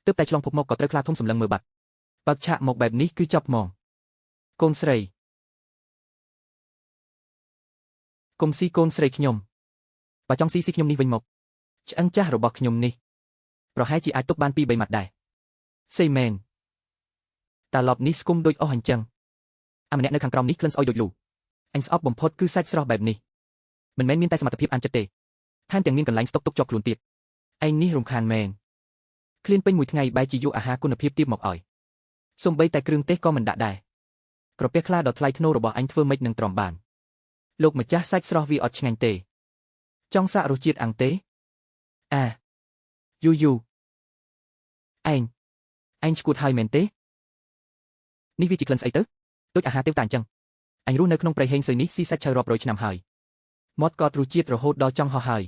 ទើបតែឆ្លងភពមកក៏ត្រូវខ្លាធំសម្លឹងមើលបាត់បើកឆាកមកបែបនេះគឺចប់ហ្មងកូនស្រីកុំស៊ីកូនស្រីខ្ញុំបើចង់ស៊ីស៊ីខ្ញុំនេះវិញមកឆ្អឹងចាស់របស់ខ្ញុំនេះប្រហែលជាអាចទប់បាន2 3ម៉ាត់ដែរសេមែនតាឡប់នេះស្គុំដូចអស់អញ្ចឹងអាម្នាក់នៅខាងក្រោមនេះក្លិនស្អុយដូចលូអញស្អប់បំផុតគឺសាច់ស្រស់បែបនេះមិនមែនមានតែសមត្ថភាពអានចិត្តទេថែមទាំងមានកន្លែងស្តុកទុកជាប់ខ្លួនទៀតឯងនេះរំខានមែនឃ្លានពេញមួយថ្ងៃបែរជាយកអាហារគុណភាពទាបមកឲ្យសូម្បីតែគ្រឿងទេសក៏មិនដាក់ដែរក្រពះខ្លាដ៏ថ្លៃថ្នូររបស់អញធ្វើម៉េចនឹងទ្រាំបានលោកម្ចាស់សាច់ស្រស់វាអត់ឆ្ងាញ់ទេចង់សាករសជាតិអាំងទេអាយូយូឯងឯងឈួតហើយមែនទេនេះវាជាក្លិនស្អីទៅដូចអាហារទេវតាអញ្ចឹងអញរស់នៅក្នុងព្រៃហេងស៊ុយនេះស៊ីសាច់ឆៅរាប់រយឆ្នាំហើយមាត់កត់រសជាតិរហូតដល់ចង់ហោះហើយ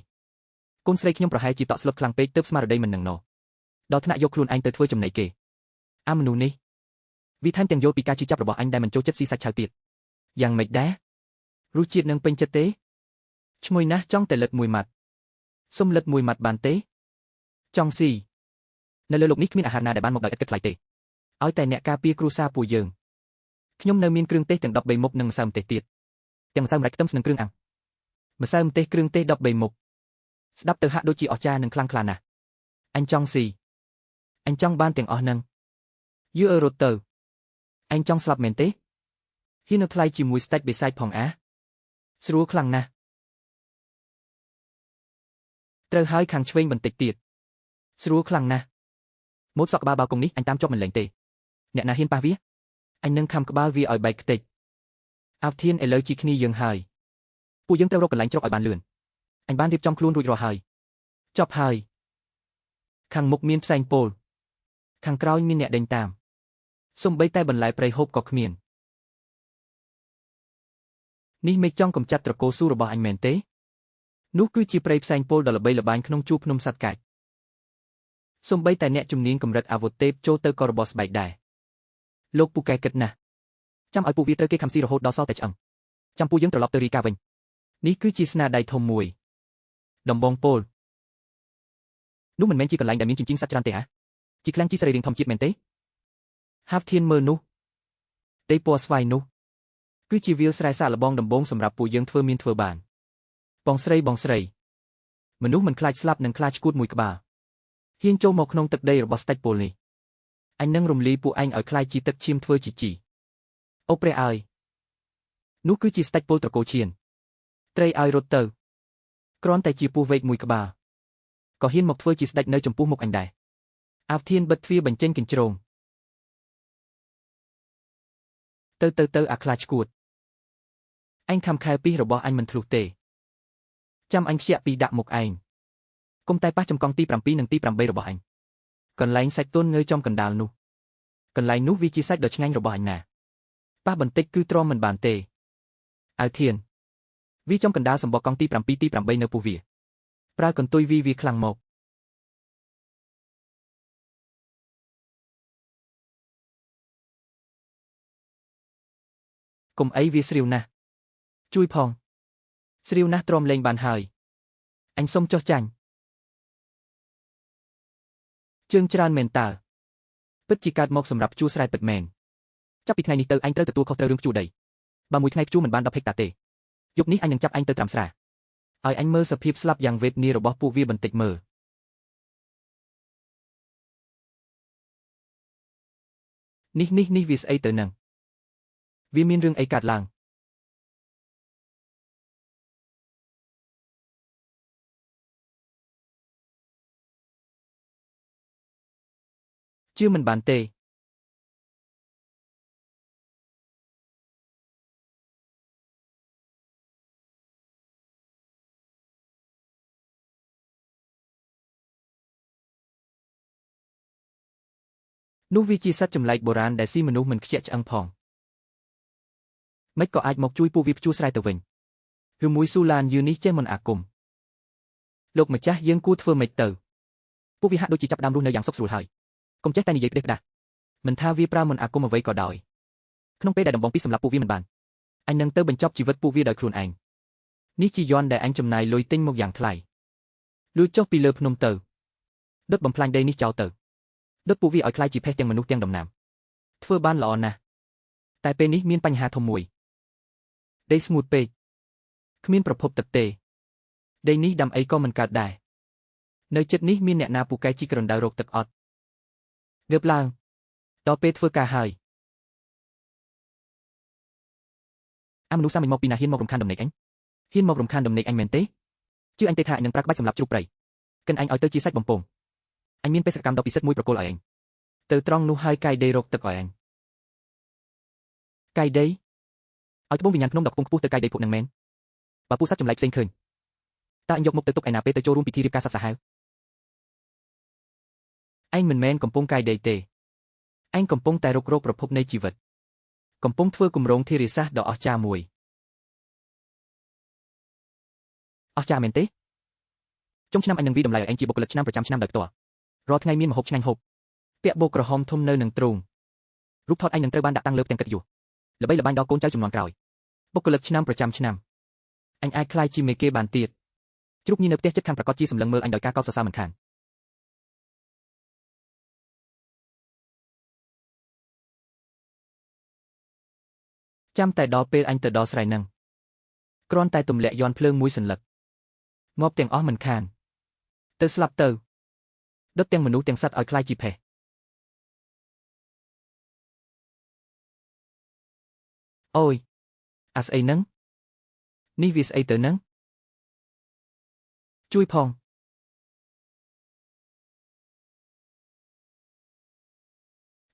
កូនស្រីខ្ញុំប្រហែលជាតក់ស្លុតខ្លាំងពេកទើបស្មារតីមិននឹងណដល់ថ្នាក់យកខ្លួនឯងទៅធ្វើចំណីគេអាមនុស្សនេះវាថែមទាំងយល់ពីការជឿចាប់របស់អញដែលមិនចូលចិត្តស៊ីសាច់ឆៅទៀតយ៉ាងម៉េចដែររសជាតិនឹងពេញចិត្តទេឈ្ងុយណាស់ចង់តែលិតមួយម៉ាត់សុំលិតមួយម៉ាត់បានទេចង់ស៊ីនៅលើលោកនេះគ្មានអាហារណាដែលបានមកដោយឥតគិតថ្លៃទេឲ្យតែអ្នកការពារគ្រួសារពួកយើងខ្ញុំនៅមានគ្រឿងទេសទាំង13មុខនិងម្សៅម្ទេសទៀតទាំងម្សៅម្រេចខ្ទឹមនិងគ្រឿងអាំងម្សៅម្ទេសគ្រឿងទេស13មុខស្ដាប់ទៅហាក់ដូចជាអស្ចារ្យនិងខ្លាំងក្លាណាស់អញចង់ស៊ីអញចង់បានទាំងអស់នឹងយឺអើរត់ទៅអញចង់ស្លាប់មែនទេហ៊ាននៅថ្លៃជាមួយស្ដេចបិសាចផងអាស្រួលខ្លាំងណាស់ត្រូវហើយខាងឆ្វេងបន្តិចទៀតស្រួលខ្លាំងណាស់ម៉ូតសក់ក្បាលបាល់កុងនេះអញតាមជាប់មិនលែងទេអ្នកណាហ៊ានប៉ះវាអញនឹងខំក្បាលវាឲ្យបែកខ្ទេចអាវធានឥឡូវជីគ្នាយើងហើយពួកយើងត្រូវរកកន្លែងជ្រកឲ្យបានលឿនអញបានរៀបចំខ្លួនរួចរាល់ហើយចប់ហើយខាងមុខមានផ្សែងពោលខាងក្រោយមានអ្នកដេញតាមសូម្បីតែបន្លែព្រៃហូបក៏គ្មាននេះមិនចង់កំចាត់ត្រកូលស៊ូរបស់អញមែនទេនោះគឺជាព្រៃផ្សែងពោលដ៏ល្បីល្បាញក្នុងជួរភ្នំសត្វកាច់សូម្បីតែអ្នកជំនាញកម្រិតអាវុធទេពចូលទៅក៏របោះស្បែកដែរលោកពូកែគិតណាស់ចាំឲ្យពួកវាត្រូវគេខំស៊ីរហូតដល់សល់តែឆ្អឹងចាំពួកយើងត្រឡប់ទៅរីកាវិញនេះគឺជាស្នាដៃធំមួយដំបងពោលនោះមិនមែនជាកន្លែងដែលមានជញ្ជីងសត្វច្រើនទេហ៎ជាឃ្លាំងជីសរីរាង្គធម្មជាតិមែនទេហាវធានមើលនោះដីពណ៌ស្វាយនោះគឺជាវាលស្រែសាកល្បងដំបងសម្រាប់ពួកយើងធ្វើមានធ្វើបានបងស្រីបងស្រីមនុស្សមិនខ្លាចស្លាប់និងខ្លាចឈួតមួយក្បាលហ៊ានចូលមកក្នុងទឹកដីរបស់ស្ដេចពលនេះអញនឹងរំលាយពួកឯងឲ្យខ្លាចជាទឹកឈាមធ្វើជាជីអូព្រះអើយនោះគឺជាស្ដេចពលត្រកូលឈៀនត្រីឲ្យរត់ទៅគ្រាន់តែជាពស់វែកមួយក្បាលក៏ហ៊ានមកធ្វើជាស្ដេចនៅចំពោះមុខអញដែរអាវធានបិទទ្វារបញ្ចេញកញ្ជ្រោងទៅទៅទៅអាខ្លាចឈួតអញខំខែពីរបស់អញមិនធ្លុះទេចាំអញខ្ជាក់ពីដាក់មុខឯងគុំតែប៉ះចំកង់ទី7និងទី8របស់អញកន្លែងសាច់ទន់ងើចំកណ្ដាលនោះកន្លែងនោះវាជាសាច់ដ៏ឆ្ងាញ់របស់អញណាប៉ះបន្តិចគឺទ្រាំមិនបានទេអៅធានវាចំកណ្ដាលសម្បកកង់ទី7ទី8នៅពោះវាប្រើកន្ទុយវីវាខ្លាំងមកកុំអីវាស្រាវណាស់ជួយផងស្រាវណាស់ទ្រាំលេងបានហើយអញសុំចុះចាញ់ជើងច្រើនមែនតើពិតជាកើតមកសម្រាប់ជួស្រែពិតមែនចាប់ពីថ្ងៃនេះទៅអញត្រូវទទួលខុសត្រូវរឿងជួដីបើមួយថ្ងៃជួមិនបាន10ហិកតាទេយប់នេះអញនឹងចាប់អញទៅត្រាំស្រាឲ្យអញមើលសភាពស្លាប់យ៉ាងវេទនារបស់ពួកវាបន្តិចមើលនេះនេះនេះវាស្អីទៅនឹងវាមានរឿងអីកើតឡើងជឿមិនបានទេនោះវាជាសត្វចម្លែកបុរាណដែលស៊ីមនុស្សមិនខ្ជាក់ឆ្អឹងផងមិនក៏អាចមកជួយពួកវាភ្ជួរស្រែទៅវិញឬមួយស៊ូឡានយឺនេះចេះមិនអាគមលោកម្ចាស់យើងគួរធ្វើម៉េចទៅពួកវាហាក់ដូចជាចាប់ផ្ដើមរស់នៅយ៉ាងសុខស្រួលហើយកុំចេះតែនិយាយផ្ដេសផ្ដាសមិនថាវាប្រើមន្តអាគមអ្វីក៏ដោយក្នុងពេលដែលដំបងពីសម្រាប់ពួកវាមិនបានអញនឹងទៅបញ្ចប់ជីវិតពួកវាដោយខ្លួនឯងនេះជាយន្តដែលអញចំណាយលុយទិញមកយ៉ាងថ្លៃលួចចុះពីលើភ្នំទៅដុតបំផ្លាញដីនេះចោលទៅ ដុតពួកវាឲ្យក្លាយជាផេះទាំងមនុស្សទាំងដំណាំធ្វើបានល្អណាស់តែពេលនេះមានបញ្ហាធំមួយដីស្ងួតពេកគ្មានប្រភពទឹកទេដីនេះដាំអីក៏មិនកើតដែរនៅជិតនេះមានអ្នកណាពូកែជីករណ្ដៅរកទឹកអត់ងើបឡើងដល់ពេលធ្វើការហើយអាមនុស្សសាមិញមកពីណាហ៊ានមករំខានដំណេកអញហ៊ានមករំខានដំណេកអញមែនទេជឿអញទេថាអញនឹងប្រើក្បាច់សម្រាប់ជ្រូកព្រៃកិនអញឲ្យទៅជាសាច់បំពងអញមានបេសកកម្មដ៏ពិសិដ្ឋមួយប្រគល់ឲ្យអញទៅត្រង់នោះហើយកាយដីរកទឹកឲ្យអញកាយដីឲ្យត្បូងវិញ្ញាណភ្នំដ៏ខ្ពង់ខ្ពស់ទៅកាយដីពួកនឹងមែនបើពួកសត្វចម្លែកផ្សេងឃើញតើអញយកមុខទៅទុកឯណាពេលទៅចូលរួមពិធីរៀបការសត្វសាហាវឯងមិនមែនកំពុងកាយដីទេឯងកំពុងតែរុករកប្រភពនៃជីវិតកំពុងធ្វើគម្រោងធារាសាស្ត្រដ៏អស្ចារ្យមួយអស្ចារ្យមែនទេចុងឆ្នាំអញនឹងវាតម្លៃឲ្យឯងជាបុគ្គលិកឆ្នាំប្រចាំឆ្នាំដោយផ្ទាល់រាល់ថ្ងៃមានម្ហូបឆ្ងាញ់ហូបពាក់បូកក្រហមធំនៅនឹងទ្រូងរូបថតឯងនឹងត្រូវបានដាក់តាំងលើផ្ទាំងកិត្តិយសល្បីល្បាញដល់កូនចៅជំនាន់ក្រោយបុគ្គលិកឆ្នាំប្រចាំឆ្នាំអញអាចក្លាយជាមេគេបានទៀតជ្រូកញីនៅផ្ទះចិត្តខាងប្រកាសជាសម្លឹងមើលអញដោយការកោតសរសើរមិនខានចាំតែដល់ពេលអញទៅដល់ស្រែនឹងគ្រាន់តែទម្លាក់យ័ន្តភ្លើងមួយសន្លឹកងាប់ទាំងអស់មិនខានទៅស្លាប់ទៅដុតទាំងមនុស្សទាំងសត្វឲ្យក្លាយជាផេះអូយអាស្អីនឹងនេះវាស្អីទៅនឹងជួយផង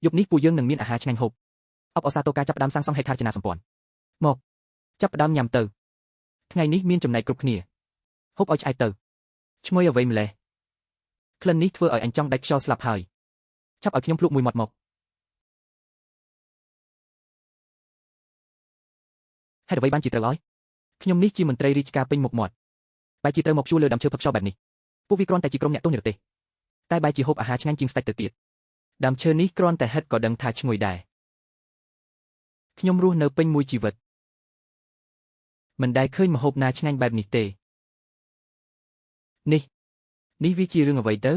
យប់នេះពួកយើងនឹងមានអាហារឆ្ងាញ់ហូបអបអរសាទរការចាប់ផ្ដើមសាងសង់ហេដ្ឋារចនាសម្ព័ន្ធមកចាប់ផ្ដើមញ៉ាំទៅថ្ងៃនេះមានចំណែកគ្រប់គ្នាហូបឲ្យឆ្អែតទៅឈ្ងុយអ្វីម្លេះក្លិននេះធ្វើឲ្យអញចង់ដាច់ខ្យល់ស្លាប់ហើយឆាប់ឲ្យខ្ញុំភ្លក់មួយមាត់មកហេតុអ្វីបានជាត្រូវឲ្យខ្ញុំនេះជាមន្ត្រីរាជការពេញមុខមាត់បែរជាត្រូវមកជួលលើដើមឈើផឹកខ្យល់បែបនេះពួកវាគ្រាន់តែជាក្រុមអ្នកទោសនិរទេសតែបែរជាហូបអាហារឆ្ងាញ់ជាងស្ដេចទៅទៀតដើមឈើនេះគ្រាន់តែហិតក៏ដឹងថាឈ្ងុយដែរខ្ញុំរស់នៅពេញមួយជីវិតមិនដែលឃើញម្ហូបណាឆ្ងាញ់បែបនេះទេនេះនេះវាជារឿងអ្វីទៅ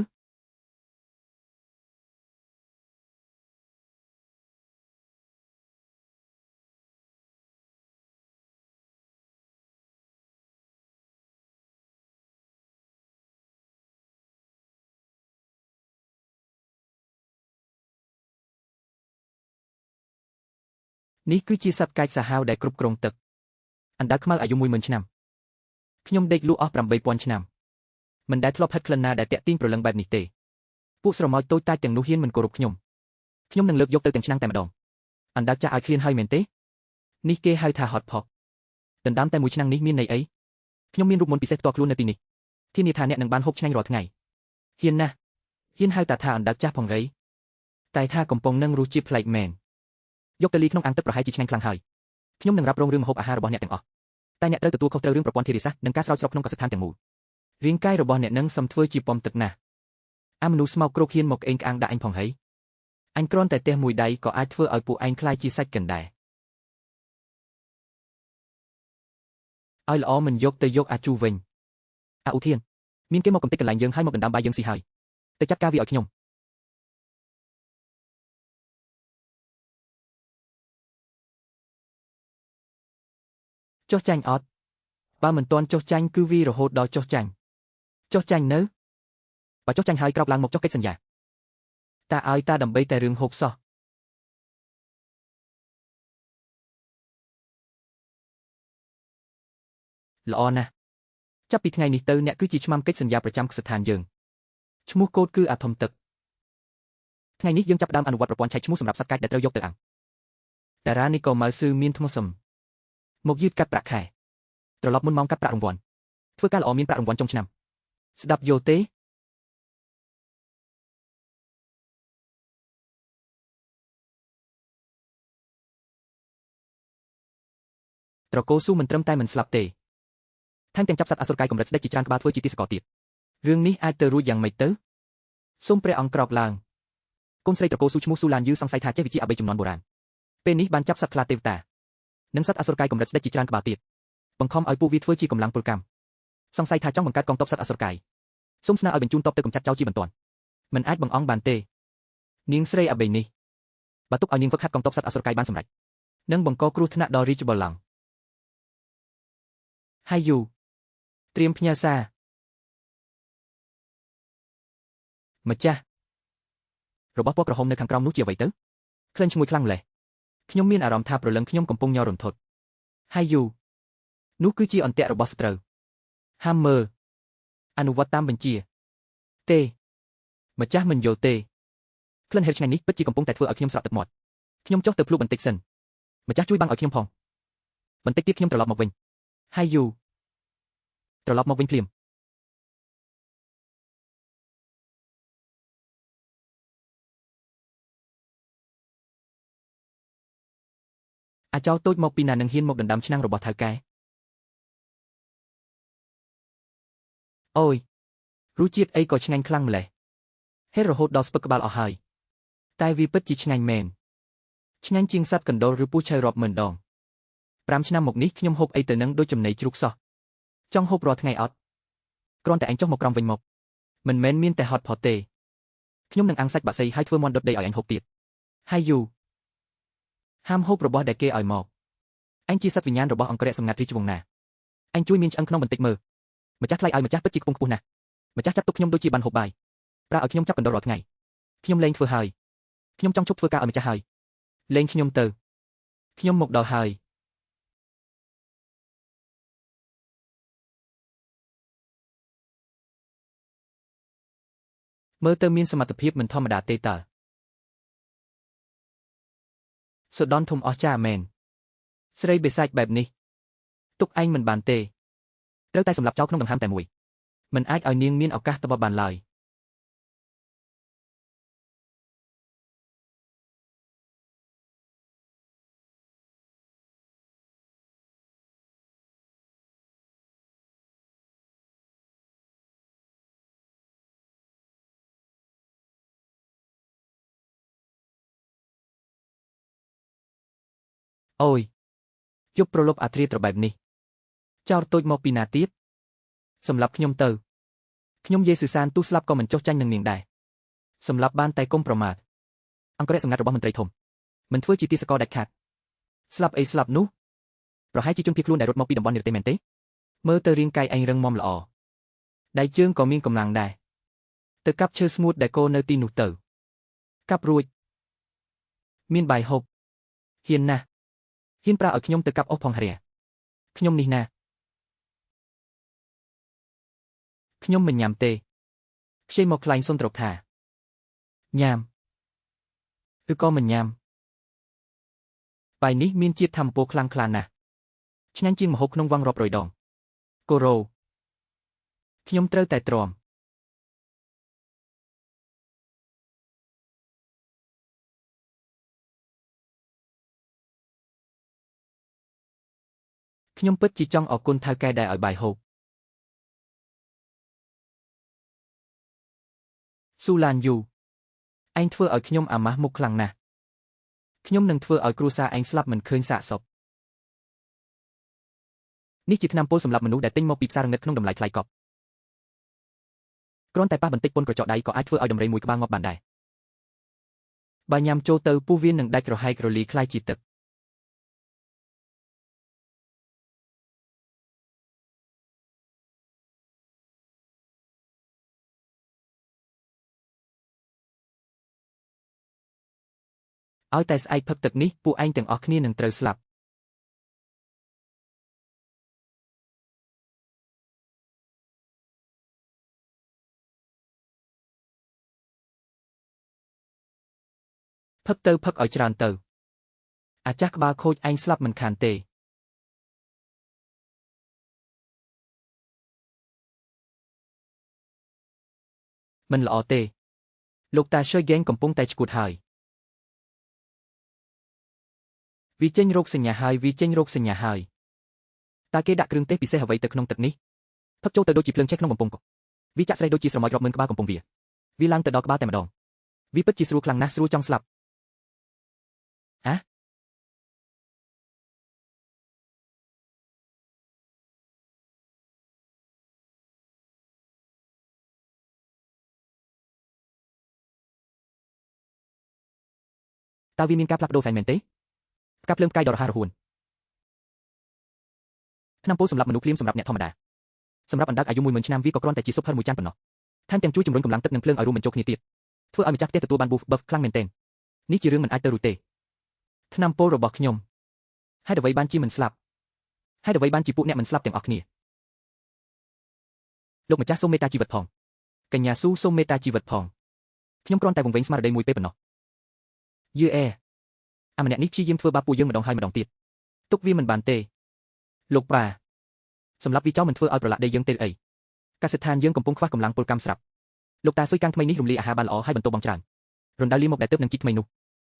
នេះគឺជាសត្វកាចសាហាវដែលគ្រប់គ្រងទឹកអណ្ដើកខ្មៅអាយុ10000ឆ្នាំខ្ញុំដេកលក់អស់8000ឆ្នាំមិនដែលធ្លាប់ហិតក្លិនណាដែលតាក់ទាញព្រលឹងបែបនេះទេពួកស្រមោចតូចតាចទាំងនោះហ៊ានមិនគោរពខ្ញុំខ្ញុំនឹងលើកយកទៅទាំងឆ្នាំងតែម្ដងអណ្ដើកចាស់ឲ្យឃ្លានហើយមែនទេនេះគេហៅថាហត់ផកដណ្ដើមតែមួយឆ្នាំងនេះមានន័យអីខ្ញុំមានរូបមន្តពិសេសផ្ទាល់ខ្លួននៅទីនេះធានាថាអ្នកនឹងបានហូបឆ្ងាញ់រាល់ថ្ងៃហ៊ានណាស់ហ៊ានហៅតាថាអណ្ដើកចាស់ផងរៃតែថាកំប៉ុងនឹងរសជាតិប្លែកមែនយកទៅលីក្នុងអាងទឹកប្រហែលជាឆ្ងាញ់ខ្លាំងហើយខ្ញុំនឹងរ៉ាប់រងរឿងម្ហូបអាហាររបស់អ្នកទាំងអស់តែអ្នកត្រូវទទួលខុសត្រូវរឿងប្រព័ន្ធធារាសាស្ត្រនិងការស្រោចស្រពក្នុងកសិដ្ឋានទាំងមូលរាងកាយរបស់អ្នកនឹងសំធ្វើជាប៉ុមទឹកណាស់អាមនុស្សស្មោកគ្រោកហ៊ានមកក្អេងក្អាងដាក់អញផងហីអញគ្រាន់តែទះមួយដៃក៏អាចធ្វើឲ្យពួកឯងក្លាយជាសាច់កិនដែរឲ្យល្អមិនយកទៅយកអាជូវិញអាឧធានមានគេមកកំទេចកន្លែងយើងហើយមកដណ្ដើមបាយយើងស៊ីហើយទៅចាត់ការវាឲ្យខ្ញុំចុះចាញ់អត់បើមិនទាន់ចុះចាញ់គឺវារហូតដល់ចុះចាញ់ចុះចាញ់នៅបើចុះចាញ់ហើយក្រោកឡើងមកចុះកិច្ចសន្យាតាឲ្យតាដើម្បីតែរឿងហូបសោះល្អណាស់ចាប់ពីថ្ងៃនេះទៅអ្នកគឺជាឆ្មាំកិច្ចសន្យាប្រចាំស្ថានយើងឈ្មោះកូដគឺអាធំទឹកថ្ងៃនេះយើងចាប់ផ្ដើមអនុវត្តប្រព័ន្ធឆែកឈ្មោះសម្រាប់សត្វកាចដែលត្រូវយកទៅអាំងតារានេះក៏ម៉ៅស៊ឺមានថ្មសឹមមកយឺតកាត់ប្រាក់ខែត្រឡប់មុនម៉ោងកាត់ប្រាក់រង្វាន់ធ្វើការល្អមានប្រាក់រង្វាន់ចុងឆ្នាំស្ដាប់យល់ទេត្រកូលស៊ូមិនត្រឹមតែមិនស្លាប់ទេថែមទាំងចាប់សត្វអសុរកាយកម្រិតស្ដេចជាច្រើនក្បាលធ្វើជាទីសកលទៀតរឿងនេះអាចទៅរួចយ៉ាងម៉េចទៅសូមព្រះអង្គក្រោកឡើងកូនស្រីត្រកូលស៊ូឈ្មោះស៊ូឡានយឺសង្ស័យថាចេះវិជាអបិយចំនួនបុរាណពេលនេះបានចាប់សត្វខ្លាទេវតានិងសត្វអសុរកាយកម្រិតស្ដេចជាច្រើនក្បាលទៀតបង្ខំឲ្យពួកវាធ្វើជាកម្លាំងពលកម្មសង្ស័យថាចង់បង្កើតកងទ័ពសត្វអសុរកាយសូមស្នើឲ្យបញ្ជូនទ័ពទៅកម្ចាត់ចោលជាបន្ទាន់មិនអាចបង្អង់បានទេ នាងស្រីអាបេនេះបើទុកឲ្យនាងហ្វឹកហាត់កងទ័ពសត្វអសុរកាយបានសម្រេចនឹងបង្កគ្រោះថ្នាក់ដល់រាជបល្ល័ង្កហើយយូត្រៀមផ្ញើសារម្ចាស់របស់ពណ៌ក្រហមនៅខាងក្រោមនោះជាអ្វីទៅក្លិនឈ្ងុយខ្លាំងម្ល៉េះខ្ញុំមានអារម្មណ៍ថាព្រលឹងខ្ញុំកំពុងញ័ររន្ធត់ហើយយូនោះគឺជាអន្ទាក់របស់សត្រូវហាមមើលអនុវត្តតាមបញ្ជាទេម្ចាស់មិនយល់ទេក្លិនហេតុឆ្ងាញ់នេះពិតជាកំពុងតែធ្វើឲ្យខ្ញុំស្រក់ទឹកមាត់ខ្ញុំចុះទៅភ្លក់បន្តិចសិនម្ចាស់ជួយបាំងឲ្យខ្ញុំផងបន្តិចទៀតខ្ញុំត្រឡប់មកវិញហើយយូត្រឡប់មកវិញភ្លាមអាចោតូចមកពីណានឹងហ៊ានមកដណ្ដើមឆ្នាំងរបស់ថៅកែអូយរសជាតិអីក៏ឆ្ងាញ់ខ្លាំងម្ល៉េះហេតុរហូតដល់ស្ពឹកក្បាលអស់ហើយតែវាពិតជាឆ្ងាញ់មែនឆ្ងាញ់ជាងសត្វកណ្ដុរឬពស់ឆៅរាប់ម៉ឺនដង5ឆ្នាំមកនេះខ្ញុំហូបអីទៅនឹងដូចចំណីជ្រូកសោះចង់ហូបរាល់ថ្ងៃអត់គ្រាន់តែឯងចុះមកក្រោមវិញមកមិនមែនមានតែហត់ផតទេខ្ញុំនឹងអាំងសាច់បាក់សីហើយធ្វើមាន់ដុតដីឲ្យឯងហូបទៀតហើយយូហាមហូបរបស់ដែលគេឲ្យមកឯងជាសត្វវិញ្ញាណរបស់អង្គរៈសម្ងាត់រាជវង្សណាឯងជួយមានឆ្អឹងក្នុងបន្តិចមើលម្ចាស់ថ្លៃឲ្យម្ចាស់ពិតជាខ្ពង់ខ្ពស់ណាស់ម្ចាស់ចាត់ទុកខ្ញុំដូចជាបានហូបបាយប្រើឲ្យខ្ញុំចាប់កណ្ដុររាល់ថ្ងៃខ្ញុំលែងធ្វើហើយខ្ញុំចង់ឈប់ធ្វើការឲ្យម្ចាស់ហើយលែងខ្ញុំទៅខ្ញុំមកដល់ហើយមើលទៅមានសមត្ថភាពមិនធម្មតាទេតើសូដនធំអស្ចារ្យមែនស្រីបិសាចបែបនេះទុកឯងមិនបានទេត្រូវតែសម្លាប់ចោលក្នុងដង្ហើមតែមួយមិនអាចឲ្យនាងមានឱកាសតបបានឡើយអូយយប់ប្រលប់អាត្រាត្របែបនេះចោរតូចមកពីណាទៀតសម្រាប់ខ្ញុំទៅខ្ញុំយេស៊ឺសានទូស្លាប់ក៏មិនចុះចាញ់នឹងនាងដែរសម្រាប់បានតែកុំប្រមាថអង្គរៈសម្ងាត់របស់មន្ត្រីធំមិនធ្វើជាទាសករដាច់ខាតស្លាប់អីស្លាប់នោះប្រហែលជាជនភៀសខ្លួនដែលរត់មកពីតំបន់និរទេសមែនទេមើលទៅរាងកាយឯងរឹងមាំល្អដៃជើងក៏មានកម្លាំងដែរទៅកាប់ឈើស្ងួតដែលកូរនៅទីនោះទៅកាប់រួចមានបាយហូបហ៊ានណាស់ហ៊ានប្រើឲ្យខ្ញុំទៅកាប់អស់ផងហរិយាខ្ញុំនេះណាខ្ញុំមិនញ៉ាំទេខ្ចីមកខ្លែងសុនត្រកថាញ៉ាំឬក៏មិនញ៉ាំបាយនេះមានជាតិធម្មពលខ្លាំងក្លាណាស់ឆ្ងាញ់ជាងម្ហូបក្នុងវងរាប់រយដងកូរ៉ូខ្ញុំត្រូវតែទ្រាំខ្ញុំពិតជាចង់អរគុណថៅកែដែលឲ្យបាយហូបស៊ូឡានយូឯងធ្វើឲ្យខ្ញុំអាម៉ាស់មុខខ្លាំងណាស់ខ្ញុំនឹងធ្វើឲ្យគ្រួសារឯងស្លាប់មិនឃើញសាកសពនេះជាថ្នាំពុលសម្រាប់មនុស្សដែលទិញមកពីផ្សាររងឹតក្នុងតម្លៃថ្លៃកប់គ្រាន់តែប៉ះបន្តិចពន្ធក្រចកដៃក៏អាចធ្វើឲ្យដំរីមួយក្បាលងាប់បានដែរបើញ៉ាំចូលទៅពោះវៀននឹងដាច់រហែករលីក្លាយជាទឹកឲ្យតែស្អែកផឹកទឹកនេះពួកឯងទាំងអស់គ្នានឹងត្រូវស្លាប់ផឹកទៅផឹកឲ្យច្រើនទៅអាចាស់ក្បាលខូចឯងស្លាប់មិនខានទេមិនល្អទេលោកតាស៊ុយហ្គេងកំពុងតែឆ្កួតហើយវាចេញរោគសញ្ញាហើយវាចេញរោគសញ្ញាហើយតើគេដាក់គ្រឿងទេសពិសេសអ្វីទៅក្នុងទឹកនេះផឹកចូលទៅដូចជាភ្លើងឆេះក្នុងកំពង់កវាចាក់ស្រេះដូចជាស្រមោចរាប់ម៉ឺនក្បាលកំពុងវាឡើងទៅដល់ក្បាលតែម្ដងវាពិតជាស្រួលខ្លាំងណាស់ស្រួលចង់ស្លាប់អា តើវាមានការផ្លាស់ប្ដូរហ្វែនមែនទេផ្កាភ្លើងផ្កាយដ៏រហ័សរហួនថ្នាំពុលសម្រាប់មនុស្សភ្លាមសម្រាប់អ្នកធម្មតាសម្រាប់អណ្ដើកអាយុ10000ឆ្នាំវាក៏គ្រាន់តែជាស៊ុបហិរមួយចានប៉ុណ្ណោះថែមទាំងជួយជំរុញកម្លាំងទឹកនិងភ្លើងឲ្យរួមបញ្ចូលគ្នាទៀតធ្វើឲ្យម្ចាស់ផ្ទះទទួលបាន buff ខ្លាំងមែនទែននេះជារឿងមិនអាចទៅរួចទេថ្នាំពុលរបស់ខ្ញុំហេតុអ្វីបានជាមិនស្លាប់ហេតុអ្វីបានជាពួកអ្នកមិនស្លាប់ទាំងអស់គ្នាលោកម្ចាស់សូមមេត្តាជីវិតផងកញ្ញាស៊ូសូមមេត្តាជីវិតផងខ្ញុំគ្រាន់តែវង្វេងស្មារតីមួយពេលប៉ុណ្ណោះយឺអេអាម្នាក់នេះព្យាយាមធ្វើបាបពួកយើងម្ដងហើយម្ដងទៀតទុកវាមិនបានទេលោកប៉ាសម្រាប់វាចោលមិនធ្វើឲ្យប្រឡាក់ដីយើងទេអីកសិដ្ឋានយើងកំពុងខ្វះកម្លាំងពលកម្មស្រាប់លោកតាស៊ុយកាំងថ្មីនេះរំលាយអាហារបានល្អហើយបន្ទោបងច្រើនរណ្ដៅលាមកដែលទើបនឹងជីកថ្មីនោះ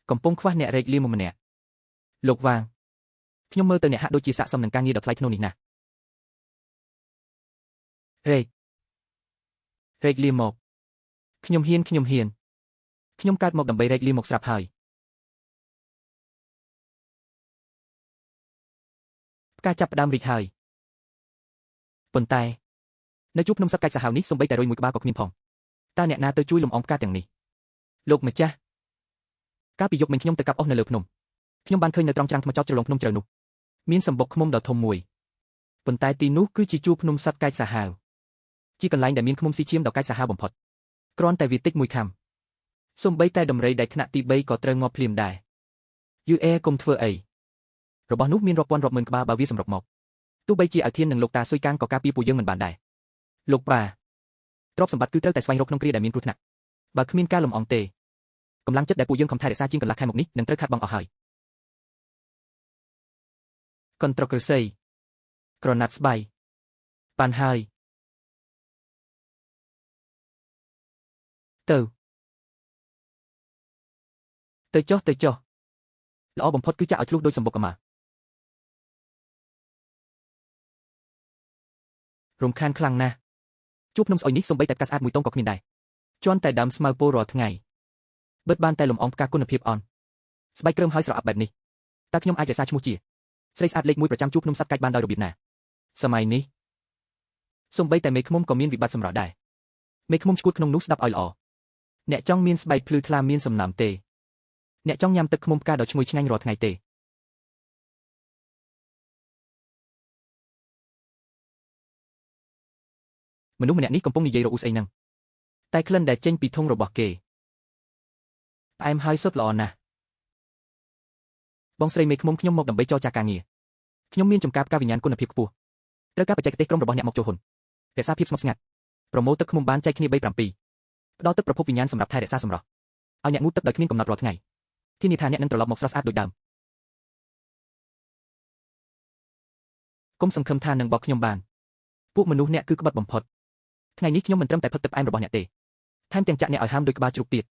កំពុងខ្វះអ្នករែកលាមកម្នាក់លោកវាងខ្ញុំមើលទៅអ្នកហាក់ដូចជាស័ក្តិសមនឹងការងារដ៏ថ្លៃថ្នូរនេះណាស់រែករែកលាមកខ្ញុំហ៊ានខ្ញុំហ៊ានខ្ញុំកើតមកដើម្បីរែកលាមកស្រាប់ហើយផ្កាចាប់ផ្ដើមរីកហើយប៉ុន្តែនៅជួបភ្នំសត្វកាច់សាហាវនេះសំបីតែរុយមួយក្បាលក៏គ្មានផងតើអ្នកណាទៅជួយលំអងផ្កាទាំងនេះលោកម្ចាស់កាលពីយប់មិញខ្ញុំទៅកាប់អុសនៅលើភ្នំខ្ញុំបានឃើញនៅត្រង់ច្រាំងថ្មចោតជ្រលងភ្នំជ្រៅនោះមានសម្បុកឃ្មុំដ៏ធំមួយប៉ុន្តែទីនោះគឺជាជួរភ្នំសត្វកាច់សាហាវជាកន្លែងដែលមានឃ្មុំស៊ីឈាមដ៏កាច់សាហាវបំផុតគ្រាន់តែវាតិចមួយខាំសំបីតែដំរីដែលថ្នាក់ទី3ក៏ត្រូវងាប់ភ្លាមដែរយឺអែកុំធ្វើអីរបស់នោះមានរាប់ពាន់រាប់ម៉ឺនក្បាលបើវាសម្រុកមកទោះបីជាឲ្យធាននិងលោកតាស៊ុយកាងក៏ការពារពួកយើងមិនបានដែរលោកប៉ាទ្រព្យសម្បត្តិគឺត្រូវតែស្វែងរកក្នុងគ្រាដែលមានគ្រោះថ្នាក់បើគ្មានការលំអងទេកម្លាំងចិត្តដែលពួកយើងខំថែរក្សាជាងកន្លះខែមកនេះនឹងត្រូវខាត់បងអស់ហើយកន្ត្រកឫស្សីក្រណាត់ស្បៃបានហើយទៅទៅចុះទៅចុះល្អបំផុតគឺចាក់ឲ្យធ្លុះដោយសម្បុកកម្មារំខានខ្លាំងណាស់ជួបភ្នំស្អុយនេះសំបីតែផ្កាស្អាតមួយតងក៏គ្មានដែរជន់តែដើមស្មៅពោលរាល់ថ្ងៃបិទបានតែលំអងផ្កាគុណភាពអន់ស្បែកគ្រើមហើយស្រអាប់បែបនេះតើខ្ញុំអាចរក្សាឈ្មោះជាស្រីស្អាតលេខ1ប្រចាំជួបភ្នំសត្វកាច់បានដោយរបៀបណាសម័យនេះសំបីតែមេឃុំក៏មានវិបត្តិសម្រស់ដែរមេឃុំឈួតក្នុងនោះស្ដាប់ឲ្យល្អអ្នកចង់មានស្បែកភ្លឺថ្លាមានសំណើមទេអ្នកចង់ញ៉ាំទឹកឃ្មុំផ្កាដ៏ឈ្ងុយឆ្ងាញ់រាល់ថ្ងៃទេមនុស្សម្នាក់នេះកំពុងនិយាយរអ៊ូស្អីហ្នឹងតែក្លិនដែលចេញពីធុងរបស់គេផ្អែមហើយសុទ្ធល្អណាស់បងស្រីមេឃុំខ្ញុំមកដើម្បីចរចាការងារខ្ញុំមានចំការផ្កាវិញ្ញាណគុណភាពខ្ពស់ត្រូវការបច្ចេកទេសក្រុមរបស់អ្នកមកចូលហ៊ុនរក្សាភាពស្ងប់ស្ងាត់ប្រមូលទឹកឃ្មុំបានចែកគ្នា3 7ផ្ដល់ទឹកប្រភពវិញ្ញាណសម្រាប់ថែរក្សាសម្រស់ឲ្យអ្នកងូតទឹកដោយគ្មានកំណត់រាល់ថ្ងៃធានាថាអ្នកនឹងត្រឡប់មកស្រស់ស្អាតដូចដើមកុំសង្ឃឹមថានឹងបោកខ្ញុំបានពួកមនុស្សអ្នកគឺក្បត់បំផុតថ្ងៃនេះខ្ញុំមិនត្រឹមតែផឹកទឹកផ្អែមរបស់អ្នកទេថែមទាំងចាក់អ្នកឲ្យហាមដោយក្បាលជ្រូកទៀត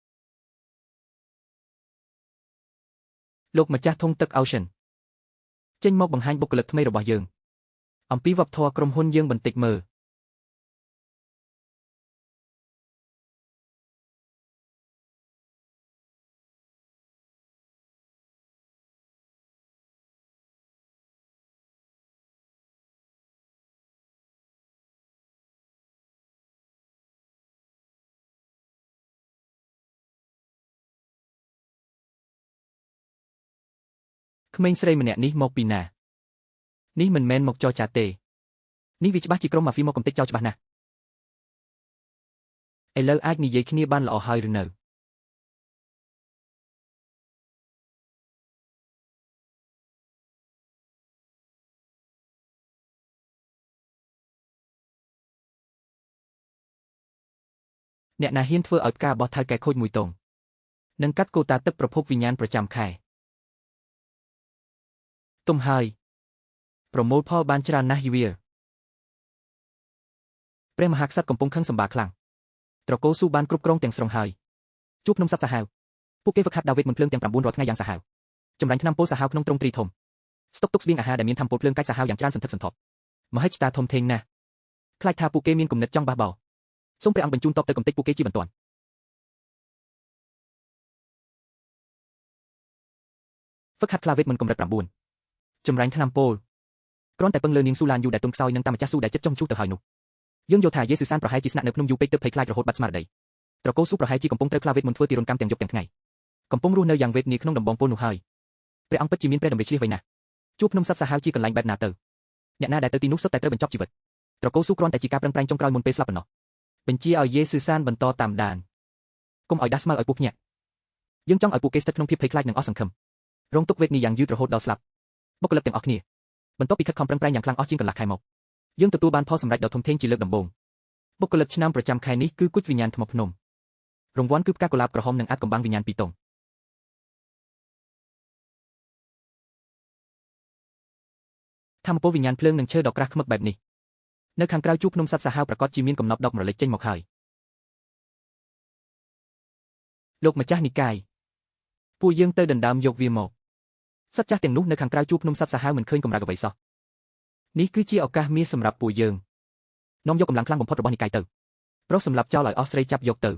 លោកម្ចាស់ធុងទឹក Ocean ចេញមកបង្ហាញបុគ្គលិកថ្មីរបស់យើងអំពីវប្បធម៌ក្រុមហ៊ុនយើងបន្តិចមើលក្មេងស្រីម្នាក់នេះមកពីណានេះមិនមែនមកចរចាទេនេះវាច្បាស់ជាក្រុមម៉ាហ្វីមកកំទេចចោលច្បាស់ណាស់ឥឡូវអាចនិយាយគ្នាបានល្អហើយឬនៅអ្នកណាហ៊ានធ្វើឲ្យផ្ការបស់ថៅកែខូចមួយតងនិងកាត់កូតាទឹកប្រភពវិញ្ញាណប្រចាំខែទុំហើយប្រមូលផលបានច្រើនណាស់យីវាព្រះមហាក្សត្រកំពុងខឹងសម្បាខ្លាំងត្រកូលស៊ូបានគ្រប់គ្រងទាំងស្រុងហើយជួបភ្នំសត្វសាហាវពួកគេហ្វឹកហាត់ដាវីតមុនភ្លើងទាំង9រាល់ថ្ងៃយ៉ាងសាហាវចម្រាញ់ថ្នាំពុលសាហាវក្នុងទ្រង់ទ្រីធំស្តុកទុកស្បៀងអាហារដែលមានធម្មពលភ្លើងកាច់សាហាវយ៉ាងច្រើនសន្ធឹកសន្ធាប់មហិច្ឆតាធំធេងណាស់ខ្លាចថាពួកគេមានគំនិតចង់បះបោសូមព្រះអង្គបញ្ជូនតបទៅកំទេចពួកគេជាបន្ទាន់ហ្វឹកហាត់ខ្លាវេទមន្តកម្រិត9ចម្រាញ់ថ្នាំពុលគ្រាន់តែពឹងលើនាងស៊ូឡានយូដែលទុនខ្សោយនិងតាមម្ចាស់ស៊ូដែលចិត្តចុះជួសទៅហើយនោះយើងយល់ថាយេស៊ូសានប្រហែលជាស្នាក់នៅភ្នំយូរពេកទើបភ័យខ្លាចរហូតបាត់ស្មារតីត្រកូលស៊ូប្រហែលជាកំពុងត្រូវខ្លាវេទមន្តធ្វើទារុណកម្មទាំងយប់ទាំងថ្ងៃ កំពុងរស់នៅយ៉ាងវេទនាក្នុងដំបងពលនោះហើយព្រះអង្គពិតជាមានព្រះតម្រិះឆ្លៀសវៃណាស់ជួបភ្នំសត្វសាហាវជាកន្លែងបែបណាទៅអ្នកណាដែលទៅទីនោះសុទ្ធតែត្រូវបញ្ចប់ជីវិតត្រកូលស៊ូគ្រាន់តែជាការប្រឹងប្រែងចុងក្រោយមុនពេលស្លាប់ប៉ុណ្ណោះបញ្ជាឲ្យយេស៊ឺសានបន្តតាមដានកុំឲ្យដាស់ស្មៅឲ្យពួកភ្ញាក់យើងចង់ឲ្យពួកគេស្ថិតក្នុងភាពភ័យខ្លាចនិងអស់សង្ឃឹមរងទុក្ខវេទនាយ៉ាងយឺតរហូតដល់ស្លាប់បុគ្គលិកទាំងអស់គ្នាបន្ទាប់ពីខិតខំប្រឹងប្រែងយ៉ាងខ្លាំងអស់ជាងកន្លះខែមកយើងទទួលបានផលសម្រេចដ៏ធំធេងជាលើកដំបូងបុគ្គលិកឆ្នាំប្រចាំខែនេះគឺគុជវិញ្ញាណថ្មភ្នំរង្វាន់គឺផ្កាកុលាបក្រហមនិងអាចកំបាំងវិញ្ញាណពីរតុងធម្មពលវិញ្ញាណភ្លើងនិងឈើដ៏ក្រាស់ខ្មឹកបែបនេះនៅខាងក្រៅជួរភ្នំសត្វសាហាវប្រកាសជាមានកំណប់ដកម្រលេចចេញមកហើយលោកម្ចាស់និកាយពួកយើងទៅដណ្ដើមយកវាមកសត្វចាស់ទាំងនោះនៅខាងក្រៅជួរភ្នំសត្វសាហាវមិនឃើញកម្រើកអ្វីសោះនេះគឺជាឱកាសមាសសម្រាប់ពួកយើងនាំយកកម្លាំងខ្លាំងបំផុតរបស់និកាយទៅប្រុសសម្រាប់ចោលឲ្យអស់ស្រីចាប់យកទៅ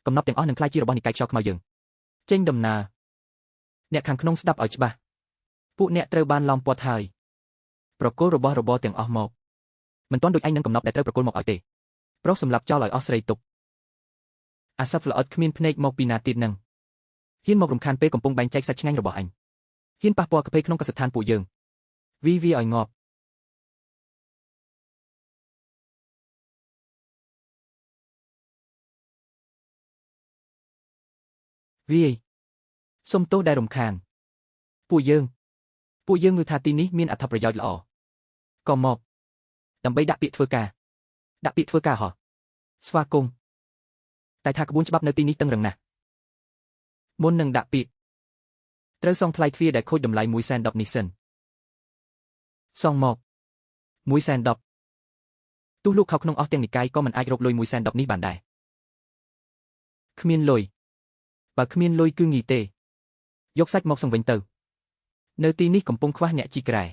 កំណប់ទាំងអស់នឹងក្លាយជារបស់និកាយខ្យល់ខ្មៅយើងចេញដំណើរអ្នកខាងក្នុងស្ដាប់ឲ្យច្បាស់ពួកអ្នកត្រូវបានឡោមព័ទ្ធហើយប្រគល់របស់របរទាំងអស់មកមិនទាន់ដូចឯងនឹងកំណប់ដែលត្រូវប្រគល់មកឲ្យទេប្រុសសម្រាប់ចោលឲ្យអស់ស្រីទុកអាសត្វល្អិតគ្មានភ្នែកមកពីណាទៀតនឹងហ៊ានមករំខានពេលកំពុងបែងចែកសាច់ឆ្ងាញ់របស់អញហ៊ានប៉ះពាល់កាហ្វេក្នុងកសិដ្ឋានពួកយើងវីវាឲ្យងាប់វាយសុំទោសដែលរំខានពួកយើងមើលថាទីនេះមានអត្ថប្រយោជន៍ល្អក៏មកដើម្បីដាក់ពាក្យធ្វើការដាក់ពាក្យធ្វើការហោះស្វាគមន៍តែថាក្បួនច្បាប់នៅទីនេះតឹងរឹងណាស់មុននឹងដាក់ពាក្យត្រូវសងថ្លៃទ្វារដែលខូចតម្លៃ110នេះសិនសងមក110ទោះលោកខោក្នុងអស់ទាំងនិកាយក៏មិនអាចរកលុយ110នេះបានដែរគ្មានលុយបើគ្មានលុយគឺងាយទេយកសាច់មកសង្វិញទៅនៅទីនេះកំពុងខ្វះអ្នកជីក្រែ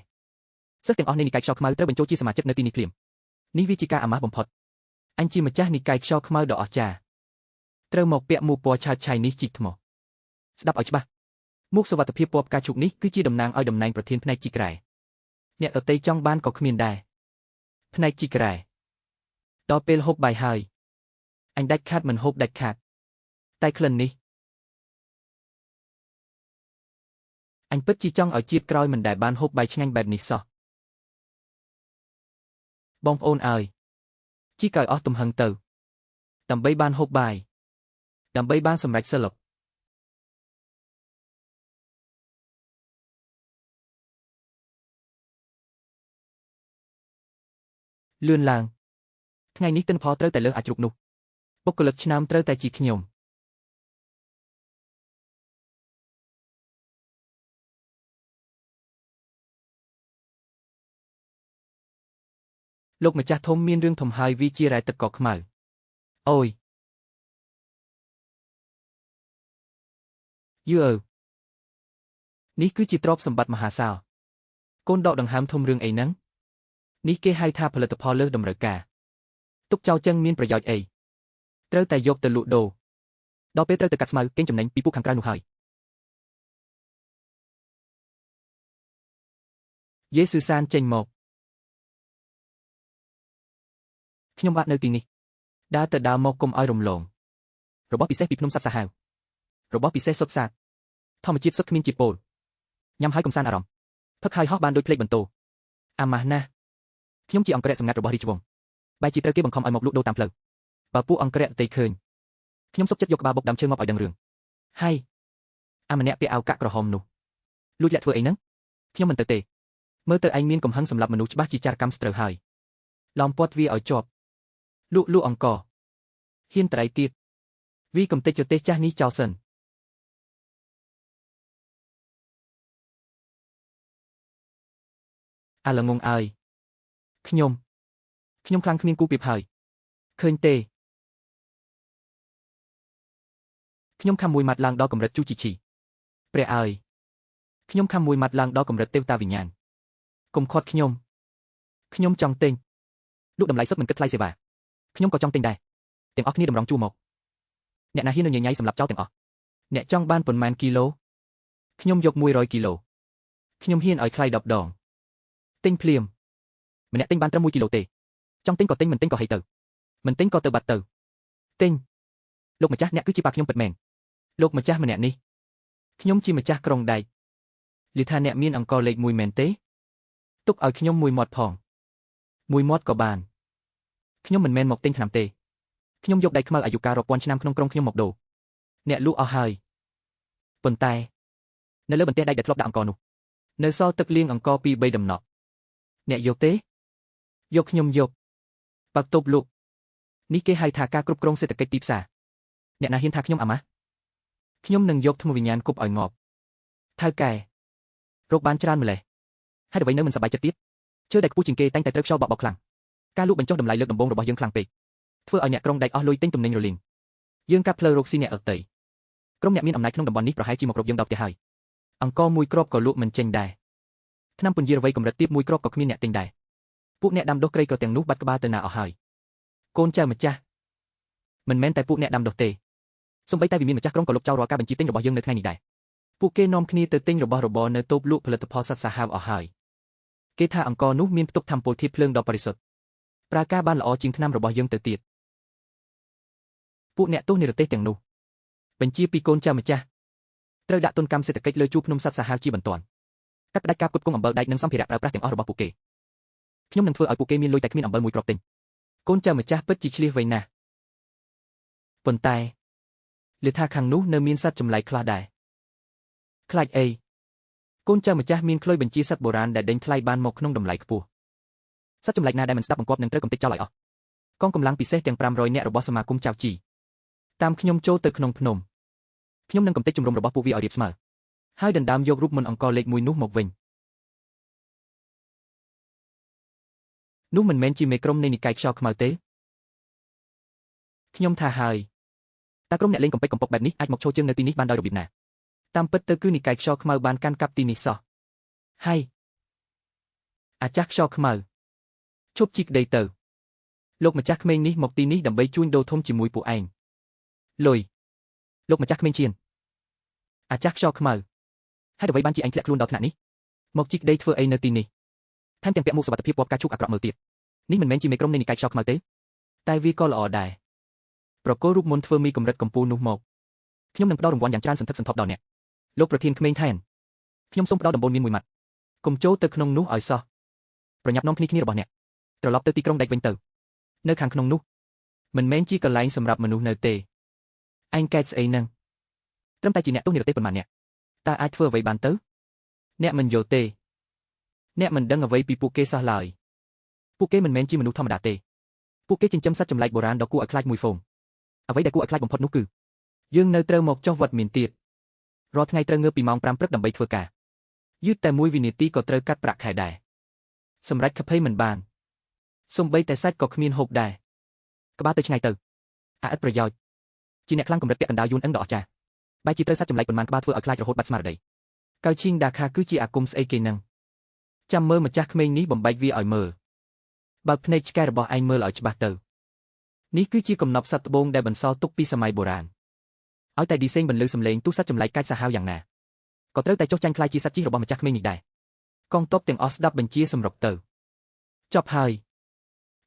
សិស្សទាំងអស់នៃនិកាយខ្យល់ខ្មៅត្រូវបញ្ចូលជាសមាជិកនៅទីនេះភ្លាមនេះវាជាការអាម៉ាស់បំផុតអញជាម្ចាស់និកាយខ្យល់ខ្មៅដ៏អស្ចារ្យត្រូវមកពាក់មួកពណ៌ឆើតឆាយនេះជីកថ្មស្ដាប់ឲ្យច្បាស់មួកសុវត្ថិភាពពណ៌ផ្កាឈូកនេះគឺជាតំណាងឲ្យតំណែងប្រធានផ្នែកជីក្រែអ្នកដទៃចង់បានក៏គ្មានដែរផ្នែកជីក្រែដល់ពេលហូបបាយហើយអញដាច់ខាតមិនហូបដាច់ខាតតែក្លិននេះអញពិតជាចង់ឲ្យជាតិក្រោយមិនដែលបានហូបបាយឆ្ងាញ់បែបនេះសោះបងប្អូនអើយជីកឲ្យអស់ទំហឹងទៅដើម្បីបានហូបបាយដើម្បីបានសម្រេចសិលលឿនឡើងថ្ងៃនេះទិន្នផលត្រូវតែលើសអាចជ្រូកនោះបុគ្គលិកឆ្នាំត្រូវតែជាខ្ញុំលោកម្ចាស់ធំមានរឿងធំហើយវាជារ៉ែទឹកកខ្មៅអូយយឺអើនេះគឺជាទ្រព្យសម្បត្តិមហាសាលកូនដកដង្ហើមធំរឿងអីហ្នឹងនេះគេហៅថាផលិតផលលើសតម្រូវការទុកចោលចឹងមានប្រយោជន៍អីត្រូវតែយកទៅលក់ដូរដល់ពេលត្រូវទៅកាត់ស្មៅកេងចំណេញពីពួកខាងក្រៅនោះហើយយេស៊ូសានចេញមកខ្ញុំបាទនៅទីនេះដើរទៅដើរមកកុំឲ្យរំលងរបស់ពិសេសពីភ្នំសត្វសាហាវរបស់ពិសេសសុទ្ធសាធធម្មជាតិសុទ្ធគ្មានជាតិពុលញ៉ាំហើយកំសាន្តអារម្មណ៍ផឹកហើយហោះបានដូចភ្លេចបន្ទោអាម៉ាស់ណាស់ខ្ញុំជាអង្គរក្សសម្ងាត់របស់រាជវង្សបែរជាត្រូវគេបង្ខំឲ្យមកលក់ដូរតាមផ្លូវបើពួកអង្គរក្សទេឃើញខ្ញុំសុខចិត្តយកក្បាលបុកដើមឈើមកឲ្យដឹងរឿងហើយអាម្នាក់ពាក់អាវកាក់ក្រហមនោះលួចលាក់ធ្វើអីហ្នឹងខ្ញុំមិនទៅទេមើលទៅឯងមានកំហឹងសម្រាប់មនុស្សច្បាស់ជាចារកម្មស្ត្រូវហើយឡោមព័ទ្ធវាឲ្យជាប់លក់លក់អង្គហ៊ានត្រៃទៀតវីកំតិចប្រទេសចាស់នេះចោលសិនអាល្ងងអើយខ្ញុំខ្លាំងគ្មានគូប្រៀបហើយឃើញទេខ្ញុំខំមួយម៉ាត់ឡើងដល់កម្រិតជូជីឈីព្រះអើយខ្ញុំខំមួយម៉ាត់ឡើងដល់កម្រិតទេវតាវិញ្ញាណកុំខាត់ខ្ញុំខ្ញុំចង់ទិញលក់តម្លៃសុទ្ធមិនគិតថ្លៃសេវាខ្ញុំក៏ចង់ទិញដែរទាំងអស់គ្នាតម្រង់ជួរមកអ្នកណាហ៊ានញញ៉ៃសម្រាប់ចោលទាំងអស់អ្នកចង់បានប៉ុន្មានគីឡូខ្ញុំយក100គីឡូខ្ញុំហ៊ានឲ្យថ្លៃ10ដងទិញភ្លាមម្នាក់ទិញបានត្រឹម1គីឡូទេចង់ទិញក៏ទិញមិនទិញក៏ហីទៅមិនទិញក៏ទៅបាត់ទៅទិញលោកម្ចាស់អ្នកគឺជាប៉ាខ្ញុំពិតមែនលោកម្ចាស់ម្នាក់នេះ ខ្ញុំជាម្ចាស់ក្រុងដែកលឺថាអ្នកមានអង្គលេខ1មែនទេទុកឲ្យខ្ញុំមួយមាត់ផងមួយមាត់ក៏បានខ្ញុំមិនមែនមកទិញថ្នាំទេខ្ញុំយកដែកខ្មៅអាយុកាលរាប់ពាន់ឆ្នាំក្នុងក្រុងខ្ញុំមកដូរអ្នកលក់អស់ហើយប៉ុន្តែនៅលើបន្ទះដែកដែលធ្លាប់ដាក់អង្គនោះនៅសល់ទឹកលាងអង្គ2 3ដំណក់អ្នកយកទេយកខ្ញុំយកបើកតូបលក់នេះគេហៅថាការគ្រប់គ្រងសេដ្ឋកិច្ចទីផ្សារអ្នកណាហ៊ានថាខ្ញុំអាម៉ាស់ខ្ញុំនឹងយកថ្មវិញ្ញាណគប់ឲ្យងាប់ថៅកែរកបានច្រើនម្លេះហើយអ្វីនៅមិនសប្បាយចិត្តទៀតជឿដែលខ្ពស់ជាងគេតែងតែត្រូវខ្យល់បក់បោកខ្លាំងការលក់បញ្ចុះតម្លៃលើកដំបូងរបស់យើងខ្លាំងពេកធ្វើឲ្យអ្នកក្រុងដែកអស់លុយទិញទំនិញរលីងយើងកាប់ផ្លូវរកស៊ីអ្នកអតីក្រុមអ្នកមានអំណាចក្នុងតំបន់នេះប្រហែលជាមករកយើងដល់ផ្ទះហើយអង្គមួយគ្រាប់ក៏លក់មិនចេញដែរថ្នាំពន្យារវ័យកម្រិតទាបមួយគ្រាប់ក៏គ្មានអ្នកទិញដែរពួកអ្នកដាំដុះក្រីក្រទាំងនោះបាត់ក្បាលទៅណាអស់ហើយកូនចៅម្ចាស់មិនមែនតែពួកអ្នកដាំដុះទេសូម្បីតែវិមានម្ចាស់ក្រុងក៏លុបចោលរាល់ការបញ្ជាទិញរបស់យើងនៅថ្ងៃនេះដែរពួកគេនាំគ្នាទៅទិញរបស់របរនៅតូបលក់ផលិតផលសត្វសាហាវអស់ហើយគេថាអង្គនោះមានផ្ទុកធម្មពលធាតុភ្លើងដ៏បរិសុទ្ធប្រើការបានល្អជាងថ្នាំរបស់យើងទៅទៀតពួកអ្នកទោសនិរទេសទាំងនោះបញ្ជាពីកូនចៅម្ចាស់ត្រូវដាក់ទណ្ឌកម្មសេដ្ឋកិច្ចលើជួរភ្នំសត្វសាហាវជាបន្ទាន់កាត់ផ្តាច់ការផ្គត់ផ្គង់អំបិលដែកនិងសម្ភារៈប្រើប្រាស់ទាំងអស់របស់ពួកគេខ្ញុំនឹងធ្វើឲ្យពួកគេមានលុយតែគ្មានអំបិលមួយគ្រាប់ទិញកូនចៅម្ចាស់ពិតជាឆ្លៀសវៃណាស់ប៉ុន្តែលើថាខាងនោះនៅមានសត្វចម្លែកខ្លះដែរខ្លាចអីកូនចៅម្ចាស់មានក្លុយបញ្ជាសត្វបុរាណដែលដេញថ្លៃបានមកក្នុងតម្លៃខ្ពស់សត្វចម្លែកណាដែលមិនស្ដាប់បង្គាប់នឹងត្រូវកំទេចចោលឲ្យអស់កងកម្លាំងពិសេសទាំង500នាក់របស់សមាគមចៅជីតាមខ្ញុំចូលទៅក្នុងភ្នំខ្ញុំនឹងកំទេចជំរំរបស់ពួកវាឲ្យរាបស្មើហើយដណ្ដើមយករូបមន្តអង្គលេខ1នោះមកវិញនោះមិនមែនជាមេក្រុមនៃនិកាយខ្យល់ខ្មៅទេខ្ញុំថាហើយតើក្រុមអ្នកលេងកំពេចកំប៉ុកបែបនេះអាចមកឈរជើងនៅទីនេះបានដោយរបៀបណាតាមពិតទៅគឺនិកាយខ្យល់ខ្មៅបានកាន់កាប់ទីនេះសោះហើយអាចារ្យខ្យល់ខ្មៅឈប់ជីកដីទៅលោកម្ចាស់ក្មេងនេះមកទីនេះដើម្បីជួញដូរធំជាមួយពួកឯងលុយលោកម្ចាស់ក្មេងឈានអាចារ្យខ្យល់ខ្មៅហើយអ្វីបានជាឯងធ្លាក់ខ្លួនដល់ថ្នាក់នេះមកជីកដីធ្វើអីនៅទីនេះថែមទាំងពាក់មួកសុវត្ថិភាពពណ៌ផ្កាឈូកអាក្រក់មើលទៀតនេះមិនមែនជាមេក្រុមនៃនិកាយខ្យល់ខ្មៅទេតែវាក៏ល្អដែរប្រគល់រូបមន្តធ្វើមីកម្រិតកំពូលនោះមកខ្ញុំនឹងផ្ដល់រង្វាន់យ៉ាងច្រើនសន្ធឹកសន្ធាប់ដល់អ្នកលោកប្រធានក្មេងថែនខ្ញុំសូមផ្ដល់ដំបូន្មានមួយម៉ាត់កុំចូលទៅក្នុងនោះឲ្យសោះប្រញាប់នាំគ្នារបស់អ្នកត្រឡប់ទៅទីក្រុងដែកវិញទៅនៅខាងក្នុងនោះមិនមែនជាកន្លែងសម្រាប់មនុស្សនៅទេឯងកែតស្អីនឹងត្រឹមតែជាអ្នកទោសនិរទេសប៉ុន្មានអ្នកតើអាចធ្វើអ្វីបានទៅអ្នកមិនយល់ទេអ្នកមិនដឹងអ្វីពីពួកគេសោះឡើយពួកគេមិនមែនជាមនុស្សធម្មតាទេពួកគេចិញ្ចឹមសត្វចម្លែកបុរាណដ៏គួរឲ្យខ្លាចមួយហ្វូងអ្វីដែលគួរឲ្យខ្លាចបំផុតនោះគឺយើងនៅត្រូវមកចុះវត្តមានទៀតរាល់ថ្ងៃត្រូវងើបពីម៉ោង5ព្រឹកដើម្បីធ្វើការយឺតតែមួយវិនាទីក៏ត្រូវកាត់ប្រាក់ខែដែរសម្រាប់កាហ្វេមិនបានសូម្បីតែសាច់ក៏គ្មានហូបដែរក្បាលទៅឆ្ងាយទៅអាឥតប្រយោជន៍ជាអ្នកខ្លាំងកម្រិតពាក់កណ្ដាលយួនអឹងដ៏អស្ចារ្យបែរជាត្រូវសត្វចម្លែកប៉ុន្មានក្បាលធ្វើឲ្យខ្លាចរហូតបាត់ស្មារតីកៅឈីងដាខាគឺជាអាគមស្អីគេនឹងចាំមើលម្ចាស់ក្មេងនេះបំបែកវាឲ្យមើលបើកភ្នែកឆ្កែរបស់ឯងមើលឲ្យច្បាស់ទៅនេះគឺជាកំណប់សត្វត្បូងដែលបន្សល់ទុកពីសម័យបុរាណឲ្យតែឌីសេងបន្លឺសំឡេងទូសត្វចម្លែកកាចសាហាវយ៉ាងណាក៏ត្រូវតែចុះចាញ់ខ្លាចជាសត្វជិះរបស់ម្ចាស់ក្មេងនេះដែរកងទ័ពទាំងអស់ស្ដាប់បញ្ជាសម្រុកទៅចប់ហើយ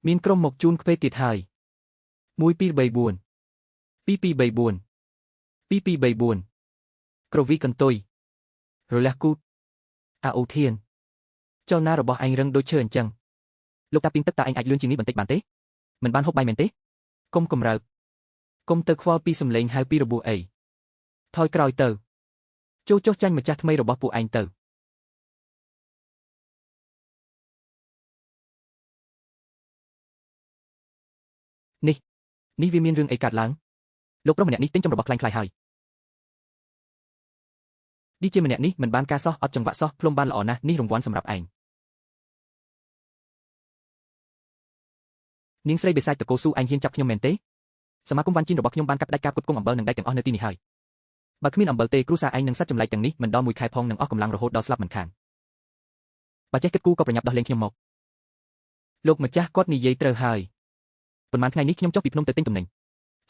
មានក្រុមមកជូនខ្វេទៀតហើយ1 2 3 4 2 2 3 4 2 2 3 4ក្រវីកន្ទុយរលះគូតអាអូធានចលនារបស់ឯងរឹងដូចឈើអញ្ចឹងលោកតាពីងទឹកតើឯងអាចលឿនជាងនេះបន្តិចបានទេមិនបានហូបបាយមែនទេកុំកម្រើកកុំទៅខ្វល់ពីសំឡេងហៅពីរបួសអីថយក្រោយទៅចូលចុះចាញ់ម្ចាស់ថ្មីរបស់ពួកឯងទៅនេះវាមានរឿងអីកើតឡើងលោកប្រុសម្នាក់នេះទិញចំរបស់ខ្លាំងខ្លាយហើយឌីជាម្នាក់នេះមិនបានការសោះអត់ចង្វាក់សោះភ្លុំបានល្អណាស់នេះរង្វាន់សម្រាប់ឯងនាងស្រីបិសាចតកូស៊ូឯងហ៊ានចាប់ខ្ញុំមែនទេសមាគមវ៉ាន់ជីនរបស់ខ្ញុំបានកាត់ផ្ដាច់ការផ្គត់ផ្គង់អំបិលនិងដែកទាំងអស់នៅទីនេះហើយបើគ្មានអំបិលទេគ្រួសារឯងនឹងសត្វចម្លែកទាំងនេះមិនដល់មួយខែផងនឹងអស់កម្លាំងរហូតដល់ស្លាប់មិនខានបើចេះគិតគូក៏ប្រញាប់ដោះលែងខ្ញុំមកលោកម្ចាស់គាត់និយាយត្រូវហើយប៉ុន្មានថ្ងៃនេះខ្ញុំចុះពីភ្នំទៅទិញទំនិញ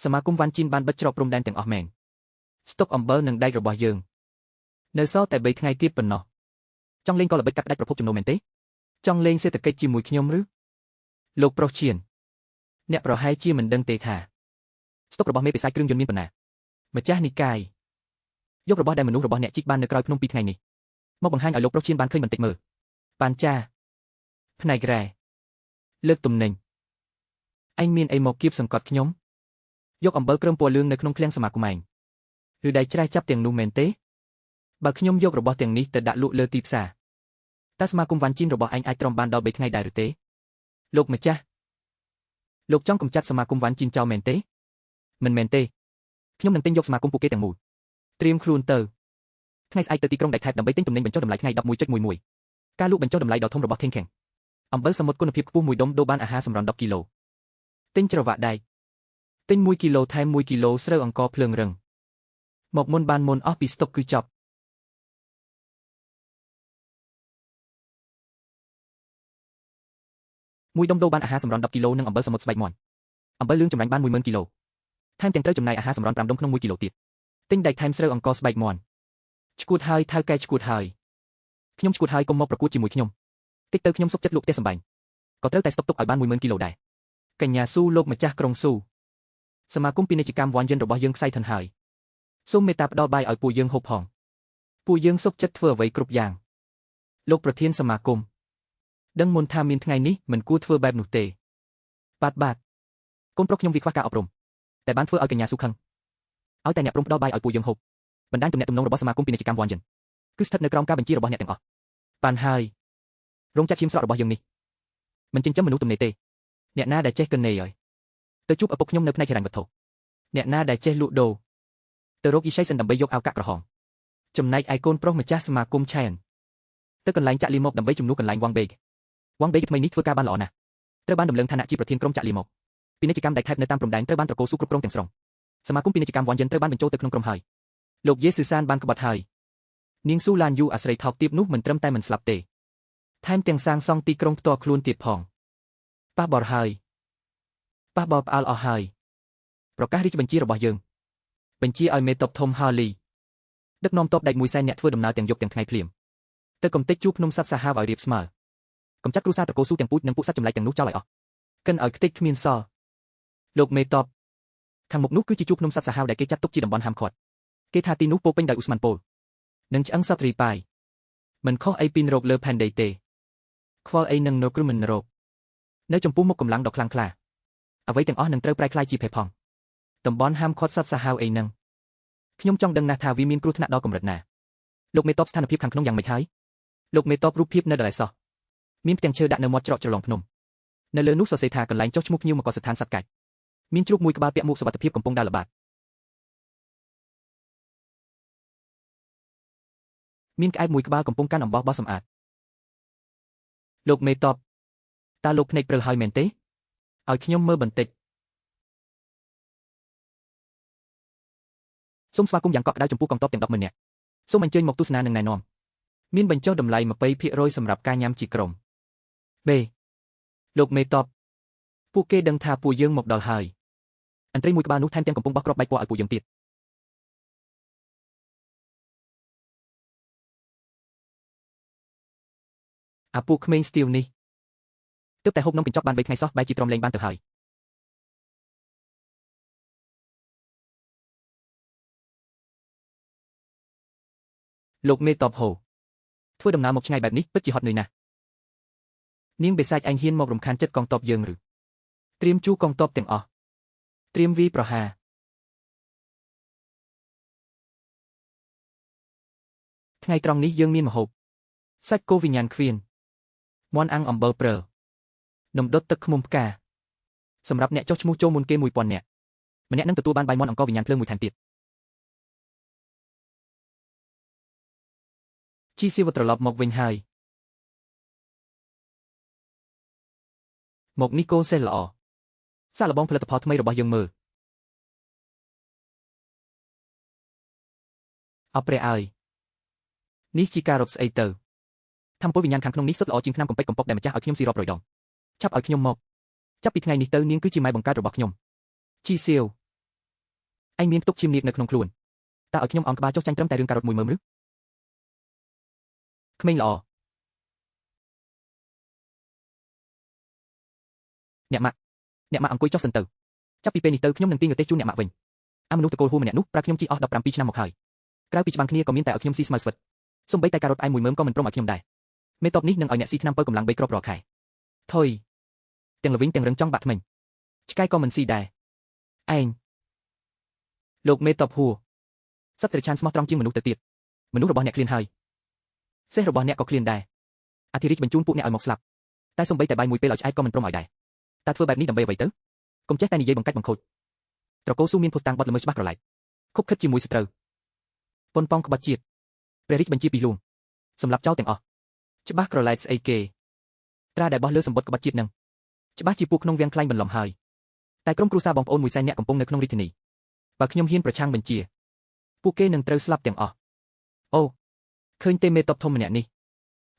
សមាគមវ៉ាន់ជីនបានបិទច្រកព្រំដែនទាំងអស់មែនស្តុកអំបិលនិងដែករបស់យើងនៅសល់តែ3ថ្ងៃទៀតប៉ុណ្ណោះចង់លេងក៏ល្បិចកាត់ផ្ដាច់ប្រភពចំណូលមែនទេចង់លេងសេដ្ឋកិច្ចជាមួយខ្ញុំឬលោកប្រុសឈៀនអ្នកប្រហែលជាមិនដឹងទេថាស្តុករបស់មេបិសាចគ្រឿងយន្តមានប៉ុណ្ណាម្ចាស់និកាយ យករបស់ដែលមនុស្សរបស់អ្នកជីកបាននៅក្រោយភ្នំពីថ្ងៃនេះមកបង្ហាញឲ្យលោកប្រុសឈានបានឃើញបន្តិចមើលបានចាផ្នែករ៉ែលើកទំនិញឯងមានអីមកគៀបសង្កត់ខ្ញុំយកអំបិលក្រឹមពណ៌លឿងនៅក្នុងឃ្លាំងសមាគមឯងឬដៃច្រេះចាប់ទាំងនោះមែនទេបើខ្ញុំយករបស់ទាំងនេះទៅដាក់លក់លើទីផ្សារតើសមាគមវ៉ាន់ជីនរបស់ឯងអាចទ្រាំបានដល់3ថ្ងៃដែរឬទេលោកម្ចាស់លោកចង់កម្ចាត់សមាគមវ៉ាន់ជីនចោលមែនទេមិនមែនទេខ្ញុំនឹងទិញយកសមាគមពួកគេទាំងមូលត្រៀមខ្លួនទៅថ្ងៃស្អែកទៅទីក្រុងដៃថែបដើម្បីទិញទំនិញបញ្ចុះតម្លៃថ្ងៃ 11.11 ការលក់បញ្ចុះតម្លៃដ៏ធំរបស់ថេងខេងអំបិលសមុទ្រគុណភាពខ្ពស់មួយដុំដូរបានអាហារសម្រន់10គីឡូទិញច្រវាក់ដែកទិញ1គីឡូថែម1គីឡូស្រូវអង្ករភ្លើងរឹងមកមុនបានមុនអស់ពីស្តុកគឺចប់មួយដុំដូរបានអាហារសម្រន់10គីឡូនិងអំបិលសមុទ្រស្បែកមាន់អំបិលលឿងចម្រាញ់បាន10000គីឡូថែមទាំងត្រូវចំណាយអាហារសម្រន់5ដុំក្នុង1គីឡូទៀតទិញដែកថែមស្រូវអង្ករស្បែកមាន់ឈួតហើយថៅកែឈួតហើយខ្ញុំឈួតហើយកុំមកប្រកួតជាមួយខ្ញុំតិចទៅខ្ញុំសុខចិត្តលក់ផ្ទះសម្បែងក៏ត្រូវតែស្តុកទុកឲ្យបាន10000គីឡូដែរកញ្ញាស៊ូលោកម្ចាស់ក្រុងស៊ូសមាគមពាណិជ្ជកម្មវ៉ាន់យិនរបស់យើងខ្សែធនហើយសូមមេត្តាផ្ដល់បាយឲ្យពួកយើងហូបផងពួកយើងសុខចិត្តធ្វើអ្វីគ្រប់យ៉ាងលោកប្រធានសមាគមដឹងមុនថាមានថ្ងៃនេះមិនគួរធ្វើបែបនោះទេបាទបាទកូនប្រុសខ្ញុំវាខ្វះការអប់រំតែបានធ្វើឲ្យកញ្ញាស៊ូខឹងឲ្យតែអ្នកព្រមផ្ដល់បាយឲ្យពួកយើងហូបបណ្ដាញទំនាក់ទំនងរបស់សមាគមពាណិជ្ជកម្មវ៉ាន់យិនគឺស្ថិតនៅក្រោមការបញ្ជារបស់អ្នកទាំងអស់បានហើយរោងចក្រឈាមស្រករបស់យើងនេះមិនចិញ្ចឹមមនុស្សទំនេរទេអ្នកណាដែលចេះកិននេហើយទៅជួបឪពុកខ្ញុំនៅផ្នែកហិរញ្ញវត្ថុអ្នកណាដែលចេះលក់ដូរទៅរកយីសៃសិនដើម្បីយកអាវកាក់ក្រហមចំណែកឯកូនប្រុសម្ចាស់សមាគមឆែនទៅកន្លែងចាក់លីមកដើម្បីជំនួសកន្លែងវ៉ាងបេកវ៉ាងបេកថ្មីនេះធ្វើការបានល្អណាស់ត្រូវបានដំឡើងឋានៈជាប្រធានក្រុមចាក់លីមកពាណិជ្ជកម្មដែលថែបនៅតាមព្រំដែនត្រូវបានត្រកូលស៊ូគ្រប់គ្រងទាំងស្រុងសមាគមពាណិជ្ជកម្មវ៉ាន់យិនត្រូវបានបញ្ចូលទៅក្នុងក្រុមហើយលោកយេស៊ឺសានបានក្បត់ហើយនាងស៊ូឡានយូអាស្រ័យថោកទាបនោះមិនត្រឹមតែមិនស្លាប់ទេថែមទាំងសាងសង់ទីក្រុងផ្ទាល់ខ្លួនទៀតផងប៉ះបរហើយប៉ះបរផ្អើលអស់ហើយប្រកាសរាជបញ្ជារបស់យើងបញ្ជាឲ្យមេតបធំហាលីដឹកនាំតបដែកមួយសែនអ្នកធ្វើដំណើរទាំងយប់ទាំងថ្ងៃភ្លាមទៅកំទេចជួរភ្នំសត្វសាហាវឲ្យរាបស្មើកំចាត់គ្រួសារត្រកូលស៊ូទាំងពូជនិងពួកសត្វចម្លែកទាំងនោះចោលឲ្យអស់កិនឲ្យខ្ទេចគ្មានសល់លោកមេតបខាងមុខនោះគឺជាជួរភ្នំសត្វសាហាវដែលគេចាត់ទុកជាតំបន់ហាមឃាត់គេថាទីនោះពោពេញដោយឧស្ម័នពលនិងឆ្អឹងសត្វរីប៉ាយមិនខុសអីពីនរកលើផែនដីទេខ្វល់អីនឹងនរគ្រឹះមិនរកនៅចំពោះមុខកម្លាំងដ៏ខ្លាំងក្លាអ្វីទាំងអស់នឹងត្រូវប្រែក្លាយជាផេះផង់តំបន់ហាមឃាត់សត្វសាហាវអីនឹងខ្ញុំចង់ដឹងណាស់ថាវាមានគ្រោះថ្នាក់ដល់កម្រិតណាលោកមេតបស្ថានភាពខាងក្នុងយ៉ាងម៉េចហើយលោកមេតបរូបភាពនៅដដែលសោះមានផ្ទាំងឈើដាក់នៅមាត់ច្រកជ្រលងភ្នំនៅលើនោះសរសេរថាកន្លែងចុះឈ្មោះភ្ញៀវមកកស្ថានសត្វកាច់មានជ្រូកមួយក្បាលពាក់មួកសុវត្ថិភាពកំពុងដើរល្បាតមានក្អែបមួយក្បាលកំពុងកាន់អំបោះបោះសម្អាតលោកមេតបតើលោកភ្នែកព្រិលហើយមែនទេឲ្យខ្ញុំមើលបន្តិចសូមស្វាគមន៍យ៉ាងកក់ក្ដៅចំពោះកងទ័ពទាំង100000នាក់សូមអញ្ជើញមកទស្សនានិងណែនាំមានបញ្ចុះតម្លៃ20%សម្រាប់ការញ៉ាំជាក្រុមបេលោកមេតបពួកគេដឹងថាពួកយើងមកដល់ហើយអន្ត្រីមួយក្បាលនោះថែមទាំងកំពុងបោះគ្រាប់បែកពណ៌ឲ្យពួកយើងទៀតអាពួកក្មេងស្ទាវនេះទើបតែហូបនំកញ្ចប់បាន3ថ្ងៃសោះបែរជាទ្រាំលេងបានទៅហើយលោកមេតបហូធ្វើដំណើរមកឆ្ងាយបែបនេះពិតជាហត់នឿយណាស់នាងបិសាចឯងហ៊ានមករំខានចិត្តកងទ័ពយើងឬត្រៀមជួកងទ័ពទាំងអស់ត្រៀមវាយប្រហារថ្ងៃត្រង់នេះយើងមានម្ហូបសាច់គោវិញ្ញាណខ្វៀនមាន់អាំងអំបិលព្រើនំដុតទឹកឃ្មុំផ្កាសម្រាប់អ្នកចុះឈ្មោះចូលមុនគេ1000នាក់ម្នាក់នឹងទទួលបានបាយមាន់អង្ករវិញ្ញាណភ្លើងមួយថែមទៀតជីសៀវត្រឡប់មកវិញហើយមកនេះកូនសេះល្អសាកល្បងផលិតផលថ្មីរបស់យើងមើលអព្រះអើយនេះជាការរកស្អីទៅធម្មពលវិញ្ញាណខាងក្នុងនេះសុទ្ធល្អជាងថ្នាំកំពេចកំប៉ុកដែលម្ចាស់ឲ្យខ្ញុំស៊ីរាប់រយដងឆាប់ឲ្យខ្ញុំមកចាប់ពីថ្ងៃនេះទៅនាងគឺជាម៉ែបង្កើតរបស់ខ្ញុំជីសៀវឯងមានផ្ទុកឈាមនាគនៅក្នុងខ្លួនតើឲ្យខ្ញុំអោនក្បាលចុះចាញ់ត្រឹមតែរឿងការ៉ុតមួយមើមឬក្មេងល្អអ្នកម៉ាក់អ្នកម៉ាក់អង្គុយចុះសិនទៅចាប់ពីពេលនេះទៅខ្ញុំនឹងទាញរទេះជូនអ្នកម៉ាក់វិញអាមនុស្សតកូលហួរម្នាក់នោះប្រើខ្ញុំជិះអស់17ឆ្នាំមកហើយ ក្រៅពីច្បាំងគ្នាក៏មានតែឲ្យខ្ញុំស៊ីស្មៅស្វិតសូម្បីតែការ៉ុតផ្អែមមួយមើមក៏មិនព្រមឲ្យខ្ញុំដែរមេតបនេះនឹងឲ្យអ្នកស៊ីថ្នាំពៅកម្លាំង3គ្រាប់រាល់ខែថុយទាំងល្វីងទាំងរឹងចង់បាក់ធ្មេញឆ្កែក៏មិនស៊ីដែរឯងលោកមេតបហួរសត្វតិរច្ឆានស្មោះត្រង់ជាងមនុស្សទៅទៀតមនុស្សរបស់អ្នកឃ្លានហើយសេះរបស់អ្នកក៏ឃ្លានដែរអធិរាជបញ្ជូនពួកអ្នកឲ្យមកស្លាប់តែសូម្បីតែបាយមួយពេលឲ្យឆ្អែតក៏មិនព្រមឲ្យដែរតើធ្វើបែបនេះដើម្បីអ្វីទៅកុំចេះតែនិយាយបង្កាច់បង្ខូចត្រកូលស៊ូមានភស្តុតាងបទល្មើសច្បាស់ក្រឡែកខុបខិតជាមួយសត្រូវប៉ុនប៉ងក្បត់ជាតិព្រះរាជបញ្ជាពីលួងសម្រាប់ចោលទាំងអស់ច្បាស់ក្រឡែកស្អីគេត្រាដែលបោះលើសម្បត្តិក្បត់ជាតិនឹងច្បាស់ជាពួកក្នុងវាំងខ្លាញ់បន្លំហើយតែក្រុមគ្រួសារបងប្អូន100,000នាក់កំពុងនៅក្នុងរាជធានីបើខ្ញុំហ៊ានប្រឆាំងបញ្ជាពួកគេនឹងត្រូវស្លាប់ទាំងអស់អូឃើញទេមេតបធំម្នាក់នេះ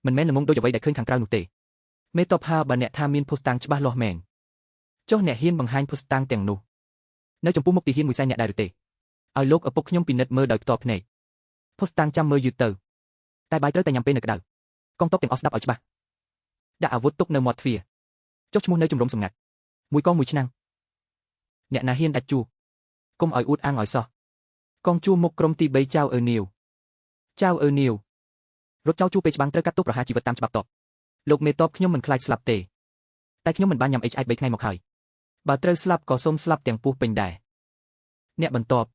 មិនមែនល្ងងដូចអ្វីដែលឃើញខាងក្រៅនោះទេមេតបហាបើអ្នកថាមានភស្តុតាងច្បាស់លាស់មែនចុះអ្នកហ៊ានបង្ហាញភស្តុតាងទាំងនោះនៅចំពោះមុខទាហាន100,000នាក់ដែរឬទេឲ្យលោកឪពុកខ្ញុំពិនិត្យមើលដោយផ្ទាល់ភ្នែកភស្តុតាងចាំមើលយឺតទៅតែបាយត្រូវតែញ៉ាំពេលនៅក្តៅកងទ័ពទាំងអស់ស្ដាប់ឲ្យច្បាស់ដាក់អាវុធទុកនៅមាត់ទ្វារចុះឈ្មោះនៅជំរំសម្ងាត់មួយកងមួយឆ្នាំងអ្នកណាហ៊ានដាច់ជួកុំឲ្យអួតអាងឲ្យសោះកងជួមុខក្រុមទី3ចៅអឺនីវចៅអឺនីវរត់ចោលជួពេលច្បាំងត្រូវកាត់ទោសប្រហារជីវិតតាមច្បាប់តបលោកមេតបខ្ញុំមិនខ្លាចស្លាប់ទេតែខ្ញុំមិនបានញ៉ាំអីឆ្អែត3ថ្ងៃមកហើយបើត្រូវស្លាប់ក៏សូមស្លាប់ទាំងពោះពេញដែរអ្នកបន្ទាប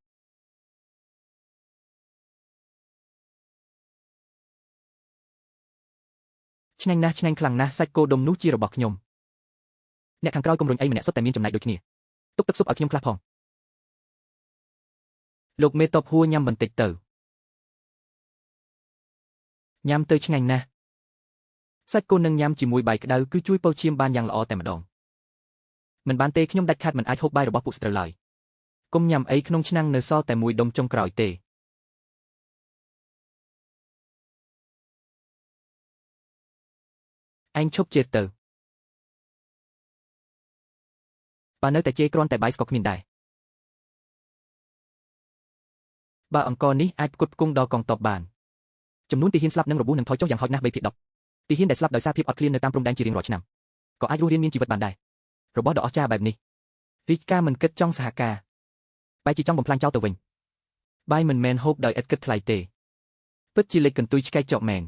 ់ឆ្ងាញ់ណាស់ឆ្ងាញ់ខ្លាំងណាស់សាច់គោដុំនោះជារបស់ខ្ញុំអ្នកខាងក្រោយកុំរុញអីម្នាក់សុទ្ធតែមានចំណែកដូចគ្នាទុកទឹកស៊ុបឲ្យខ្ញុំខ្លះផងលោកមេតបហួរញ៉ាំបន្តិចទៅញ៉ាំទៅឆ្ងាញ់ណាស់សាច់គោនឹងញ៉ាំជាមួយបាយក្តៅគឺជួយពោឈាមបានយ៉ាងល្អតែម្ដងមិនបានទេខ្ញុំដាច់ខាតមិនអាចហូបបាយរបស់ពួកស្ត្រូវឡើយកុំញ៉ាំអីក្នុងឆ្នាំងនៅសល់តែមួយដុំចុងក្រោយទេឯងឈប់ជេរទៅបើនៅតែជេរគ្រាន់តែបាយស្ក៏គ្មានដែរបើអង្គនេះអាចផ្គត់ផ្គង់ដល់កងទ័ពបានចំនួនទាហានស្លាប់និងរបួសនឹងថយចុះយ៉ាងហោចណាស់3/10ទាហានដែលស្លាប់ដោយសារភាពអត់ឃ្លាននៅតាមព្រំដែនជារៀងរាល់ឆ្នាំក៏អាចរស់រានមានជីវិតបានដែររបស់ដ៏អស្ចារ្យបែបនេះរាជការមិនគិតចង់សហការបែរជាចង់បំផ្លាញចោលទៅវិញបាយមិនមែនហូបដោយឥតគិតថ្លៃទេពិតជាលេចកន្ទុយឆ្កែចកមែន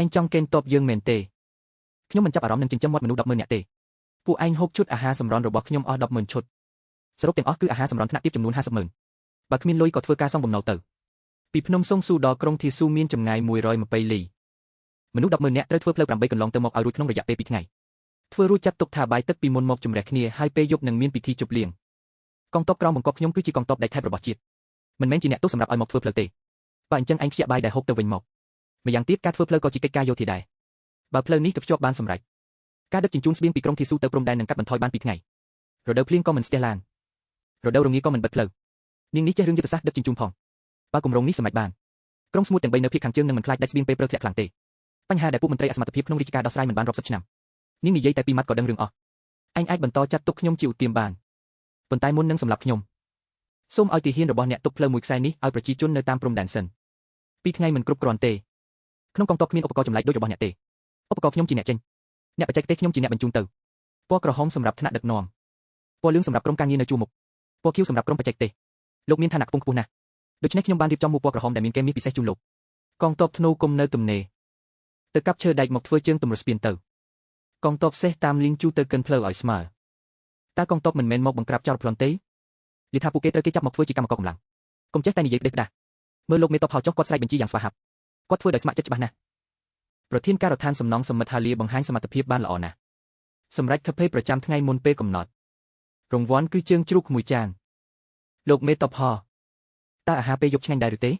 ឯងចង់កេណ្ឌតបយើងមែនទេខ្ញុំមិនចាប់អារម្មណ៍នឹងចិញ្ចឹមមាត់មនុស្ស100000នាក់ទេពួកឯងហូបឈុតអាហារសម្រន់របស់ខ្ញុំអស់100000ឈុតសរុបទាំងអស់គឺអាហារសម្រន់ថ្នាក់ទាបចំនួន500,000បើគ្មានលុយក៏ធ្វើការសងបំណុលទៅពីភ្នំសុងស៊ូដល់ក្រុងធាស៊ូមានចម្ងាយ120លីមនុស្ស100000នាក់ត្រូវធ្វើផ្លូវ8កន្លងទៅមកឲ្យរួចក្នុងរយៈពេល2ថ្ងៃធ្វើរួចចាត់ទុកថាបាយទឹកពីមុនមកជំរះគ្នាហើយពេលយប់នឹងមានពិធីជប់លៀងកងទ័ពក្រោមបង្គាប់ខ្ញុំគឺជាកងទ័ពដែកថែបរបស់ជាតិមិនមែនជាអ្នកទោសសម្រាប់ឲ្យមកធ្វើផ្លូវទេបើអញ្ចឹងឯងខ្ជាក់បាយដែលហូបទៅវិញមកម្យ៉ាងទៀតការធ្វើផ្លូវក៏ជាកិច្ចការយោធាដែរបើផ្លូវនេះទៅភ្ជាប់បានសម្រេចការដឹកជញ្ជូនស្បៀងពីក្រុងធីស៊ូទៅព្រំដែននឹងកាត់បន្ថយបាន2ថ្ងៃរដូវភ្លៀងក៏មិនស្ទះឡានរដូវរងាក៏មិនបិទផ្លូវនាងនេះចេះរឿងយុទ្ធសាស្ត្រដឹកជញ្ជូនផងបើគម្រោងនេះសម្រេចបានក្រុងស្ងួតទាំង3នៅភាគខាងជើងនឹងមិនខ្លាចដាច់ស្បៀងពេលព្រឹកធ្លាក់ខ្លាំងទេបញ្ហាដែលពួកមន្ត្រីអសមត្ថភាពក្នុងរាជការដោះស្រាយមិនបានរាប់សិបឆ្នាំនាងនិយាយតែពីម៉ាត់ក៏ដឹងរឿងអស់ឯងអាចបន្តចាត់ទុកខ្ញុំជាឧទាមបានប៉ុន្តែមុននឹងសម្លាប់ខ្ញុំសូមឲ្យទាហានរបស់អ្នកទុកផ្លូវមួយខ្សែនេះឲ្យប្រជាជននៅតាមព្រំដែនសិន2ថ្ងៃមិនគ្រប់គ្រាន់ទេក្នុងកងទ័ពគ្មានឧបករណ៍ចម្លែកដូចរបស់អ្នកទេឧបករណ៍ខ្ញុំជាអ្នកចេញអ្នកបច្ចេកទេសខ្ញុំជាអ្នកបញ្ជូនទៅពណ៌ក្រហមសម្រាប់ថ្នាក់ដឹកនាំពណ៌លឿងសម្រាប់ក្រុមការងារនៅជួរមុខពណ៌ខៀវសម្រាប់ក្រុមបច្ចេកទេសលោកមានឋានៈខ្ពង់ខ្ពស់ណាស់ដូច្នេះខ្ញុំបានរៀបចំមួកពណ៌ក្រហមដែលមានកេមីពិសេសជូនលោកកងទ័ពធ្នូគុំនៅទំនេរទៅកាប់ឈើដែកមកធ្វើជើងទម្រស្ពានទៅកងទ័ពសេះតាមលីងជូទៅកិនផ្លូវឲ្យស្មើតើកងទ័ពមិនមែនមកបង្ក្រាបចោលប្លន់ទេនិយាយថាពួកគេត្រូវគេចាប់មកធ្វើជាកម្មករកម្លាំងកុំចេះតែនិយាយផ្ដេសផ្ដាសមើលលោកមេតបហៅចុះគាត់ស្រែកបញ្ជាយ៉ាងស្វាហាប់គាត់ធ្វើដោយស្ម័គ្រចិត្តច្បាស់ណាស់ប្រធានការដ្ឋានសំណង់សមិទ្ធហាលាបង្ហាញសមត្ថភាពបានល្អណាស់សម្រាប់កាហ្វេប្រចាំថ្ងៃមុនពេលកំណត់រង្វាន់គឺជើងជ្រូកមួយចានលោកមេតបហតើអាហារពេលយប់ឆ្ងាញ់ដែរឬទេ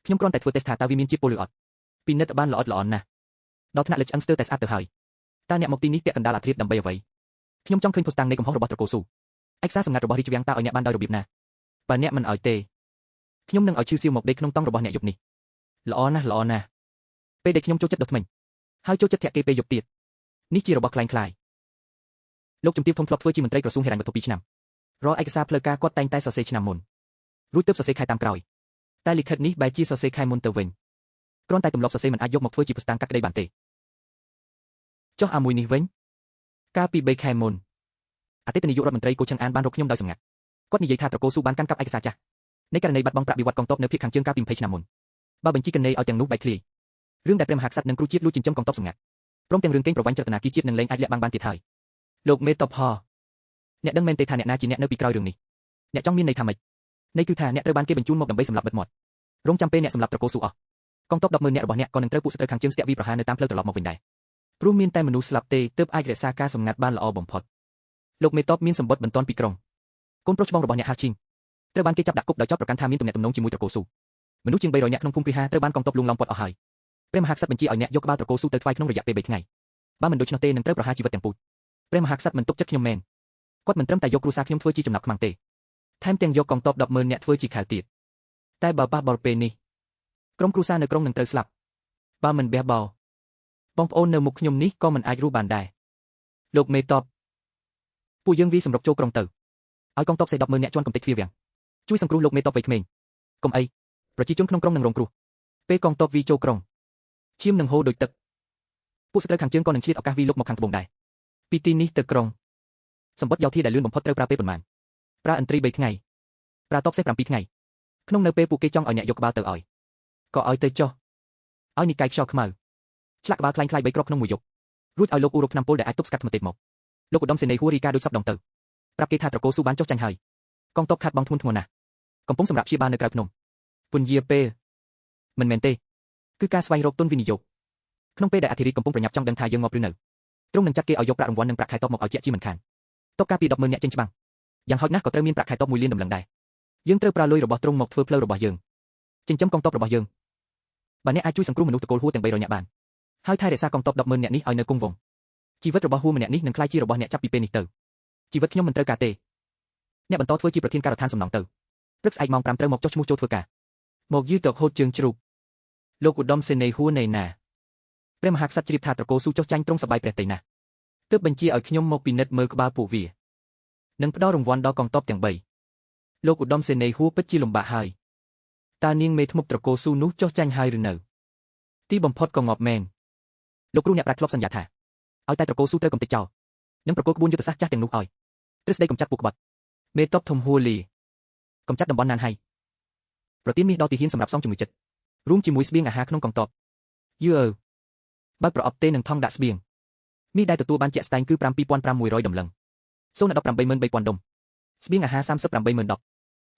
ខ្ញុំគ្រាន់តែធ្វើតេស្តថាតើវាមានជាតិពុលឬអត់ពិនិត្យបានល្អិតល្អន់ណាស់ដល់ថ្នាក់លើឆ្អឹងស្ទើរតែស្អាតទៅហើយតើអ្នកមកទីនេះពាក់កណ្ដាលអាធ្រាត្រដើម្បីអ្វីខ្ញុំចង់ឃើញភស្តុតាងនៃកំហុសរបស់ត្រកូលស៊ូឯកសារសម្ងាត់របស់រាជវាំងតើឲ្យអ្នកបានដោយរបៀបណាបើអ្នកមិនឲ្យទេខ្ញុំនឹងឲ្យឈឺសៀវមកដេកក្នុងតង់របស់អ្នកយប់នេះល្អណាស់ល្អណាស់ពេលដែលខ្ញុំចូលចិត្តដុសធ្មេញហើយចូលចិត្តធាក់គេពេលយប់ទៀតនេះជារបស់ក្លែងក្លាយលោកជំទាវធំធ្លាប់ធ្វើជាមន្ត្រីក្រសួងហិរញ្ញវត្ថុ2ឆ្នាំរាល់ឯកសារផ្លូវការគាត់តែងតែសរសេរឆ្នាំមុនរួចទើបសរសេរខែតាមក្រោយតែលិខិតនេះបែរជាសរសេរខែមុនទៅវិញគ្រាន់តែទម្លាប់សរសេរមិនអាចយកមកធ្វើជាភស្តុតាងកាត់ក្តីបានទេចុះអាមួយនេះវិញកាលពី3ខែមុនអតីតនាយករដ្ឋមន្ត្រីកូឆឹងអានបានរកខ្ញុំដោយសម្ងាត់គាត់និយាយថាត្រកូលស៊ូបានកាន់កាប់ឯកសារចាស់ នៃករណីបាត់បង់ប្រាក់បៀវត្សកងទ័ពនៅភាគខាងជើងកាលពី20ឆ្នាំមុនបើបញ្ជីកណេឲ្យទាំងនោះបែកធ្លាយរឿងដែលព្រះមហាក្សត្រនិងគ្រូជាតិលួចចិញ្ចឹមកងទ័ពសម្ងាត់ព្រមទាំងរឿងកេងប្រវ័ញ្ចចតនាគារជាតិនឹងលែងអាចលាក់បាំងបានទៀតហើយលោកមេតបហអ្នកដឹងមែនទេថាអ្នកណាជាអ្នកនៅពីក្រោយរឿងនេះអ្នកចង់មានន័យថាម៉េចន័យគឺថាអ្នកត្រូវបានគេបញ្ជូនមកដើម្បីសម្លាប់បិទមាត់រងចាំពេលអ្នកសម្លាប់ត្រកូលស៊ូអស់កងទ័ព100,000នាក់របស់អ្នកក៏នឹងត្រូវពួកសត្រូវខាងជើងស្ទាក់វីប្រហារនៅតាមផ្លូវត្រឡប់មកវិញដែរព្រោះមានតែមនុស្សស្លាប់ទេទើបអាចរក្សាការសម្ងាត់បានល្អបំផុតលោកមេតបមានសម្បត្តិបន្ទាន់ពីក្រុងកូនប្រុសច្បងរបស់អ្នកហាឈីងត្រូវបានគេចាប់ដាក់គុកដោយចោទប្រកាន់ថាមានទំនាក់ទំនងជាមួយត្រកូលស៊ូមនុស្សជាង300នាក់ក្នុងភូមិគ្រីហាត្រូវបានកងទ័ពលួងលោមព័ទ្ធអស់ហើយព្រះមហាក្សត្របញ្ជាឲ្យអ្នកយកក្បាលត្រកូលស៊ូទៅថ្វាយក្នុងរយៈពេល3ថ្ងៃបើមិនដូច្នោះទេនឹងត្រូវប្រហារជីវិតទាំងពូជព្រះមហាក្សត្រមិនទុកចិត្តខ្ញុំមែនគាត់មិនត្រឹមតែយកគ្រួសារខ្ញុំធ្វើជាចំណាប់ខ្មាំងទេថែមទាំងយកកងទ័ព100,000នាក់ធ្វើជាខែលទៀតតែបើប៉ះបល់ពេលនេះក្រុមគ្រួសារនៅក្រុងនឹងត្រូវស្លាប់បើមិនបះបោបងប្អូននៅមុខខ្ញុំនេះក៏មិនអាចរស់បានដែរលោកមេតបពួកយើងវាសម្រុកចូលក្រុងទៅឲ្យកងទ័ពសេ100,000នាក់ជន់កំទេចទ្វារវាំងជួយសង្គ្រោះលោកមេតបវ័យក្មេងកុំអីប្រជាជនក្នុងក្រុងនឹងរងគ្រោះពេលកងទ័ពវីចូលក្រុងឈាមនឹងហូរដូចទឹកពួកសត្រូវខាងជើងក៏នឹងឆ្លៀតឱកាសវីលុកមកខាងត្បូងដែរពីទីនេះទៅក្រុងសម្បត្តិយោធាដែលលឿនបំផុតត្រូវប្រើពេលប៉ុន្មានប្រើឥន្ទ្រី3ថ្ងៃប្រើតបសេះ7ថ្ងៃក្នុងនៅពេលពួកគេចង់ឲ្យអ្នកយកក្បាលទៅឲ្យក៏ឲ្យទៅចុះឲ្យនិកាយខ្យល់ខ្មៅឆ្លាក់ក្បាលខ្លាញ់ខ្លាយ3គ្រាប់ក្នុងមួយយប់រួចឲ្យលោកអ៊ូរកឆ្នាំពលដែលអាចទប់ស្កាត់ថ្មទេពមកលោកឧត្តមសេនីយ៍ហួរីកាដូចសពដងទៅប្រាប់គេថាត្រកូលស៊ូបានចុះចាញ់ហើយកងទ័ពខាត់បងធ្ងន់ធ្ងរណាស់កំពុងសម្រាប់ព្យាបាលនៅក្រៅភ្នំពន្យាពេលមិនមែនទេគឺការស្វែងរកទុនវិនិយោគក្នុងពេលដែលអធិរាជកំពុងប្រញាប់ចង់ដឹងថាយើងងាប់ឬនៅទ្រង់នឹងចាត់គេឲ្យយកប្រាក់រង្វាន់និងប្រាក់ខែតបមកឲ្យជាក់ជាមិនខានតបការពី100,000នាក់ចេញច្បាំងយ៉ាងហោចណាស់ក៏ត្រូវមានប្រាក់ខែតប1លានតម្លឹងដែរយើងត្រូវប្រើលុយរបស់ទ្រង់មកធ្វើផ្លូវរបស់យើងចិញ្ចឹមកងទ័ពរបស់យើងបើអ្នកអាចជួយសង្គ្រោះមនុស្សតកូលហួរទាំង300នាក់បានហើយថែរក្សាកងទ័ព100,000នាក់នេះឲ្យនៅគង់វង្សជីវិតរបស់ហួរម្នាក់នេះនឹងក្លាយជារបស់អ្នកចាប់ពីពេលនេះទៅជីវិតខ្ញុំមិនត្រូវការទេអ្នកបន្តធ្វើជាប្រធានការដ្ឋានសំណង់ទៅព្រឹកស្អែកម៉ោង5ត្រូវមកចុះឈ្មោះចូលធ្វើការមកយឺតទៅហូតជើងជ្រូកលោកឧត្តមសេនីយ៍ហួរនៃណាព្រះមហាក្សត្រជ្រាបថាត្រកូលស៊ូចុះចាញ់ទ្រង់សប្បាយព្រះទ័យណាស់ទើបបញ្ជាឲ្យខ្ញុំមកពិនិត្យមើលក្បាលពួកវានិងផ្ដល់រង្វាន់ដល់កងទ័ពទាំង3លោកឧត្តមសេនីយ៍ហួរពិតជាលំបាកហើយតើនាងមេធ្មប់ត្រកូលស៊ូនោះចុះចាញ់ហើយឬនៅទីបំផុតក៏ងាប់មែនលោកគ្រូអ្នកប្រាជ្ញធ្លាប់សន្យាថាឲ្យតែត្រកូលស៊ូត្រូវកំទេចចោលនិងប្រគល់ក្បួនយុទ្ធសាស្ត្រចាស់ទាំងនោះឲ្យទ្រឹស្ដីកំចាត់ពួកក្បត់មេតបធំហួរលីកំចាត់តំបន់ណានហៃប្រទានមាសដល់ទាហានសម្រាប់សងជំងឺចិត្តរួមជាមួយស្បៀងអាហារក្នុងកងទ័ពយឺបើកប្រអប់ទេនឹងថង់ដាក់ស្បៀងមាសដែលទទួលបានជាក់ស្ដែងគឺ 7,600 តម្លឹងសូន 183,000 ដុំស្បៀងអាហារ 38,010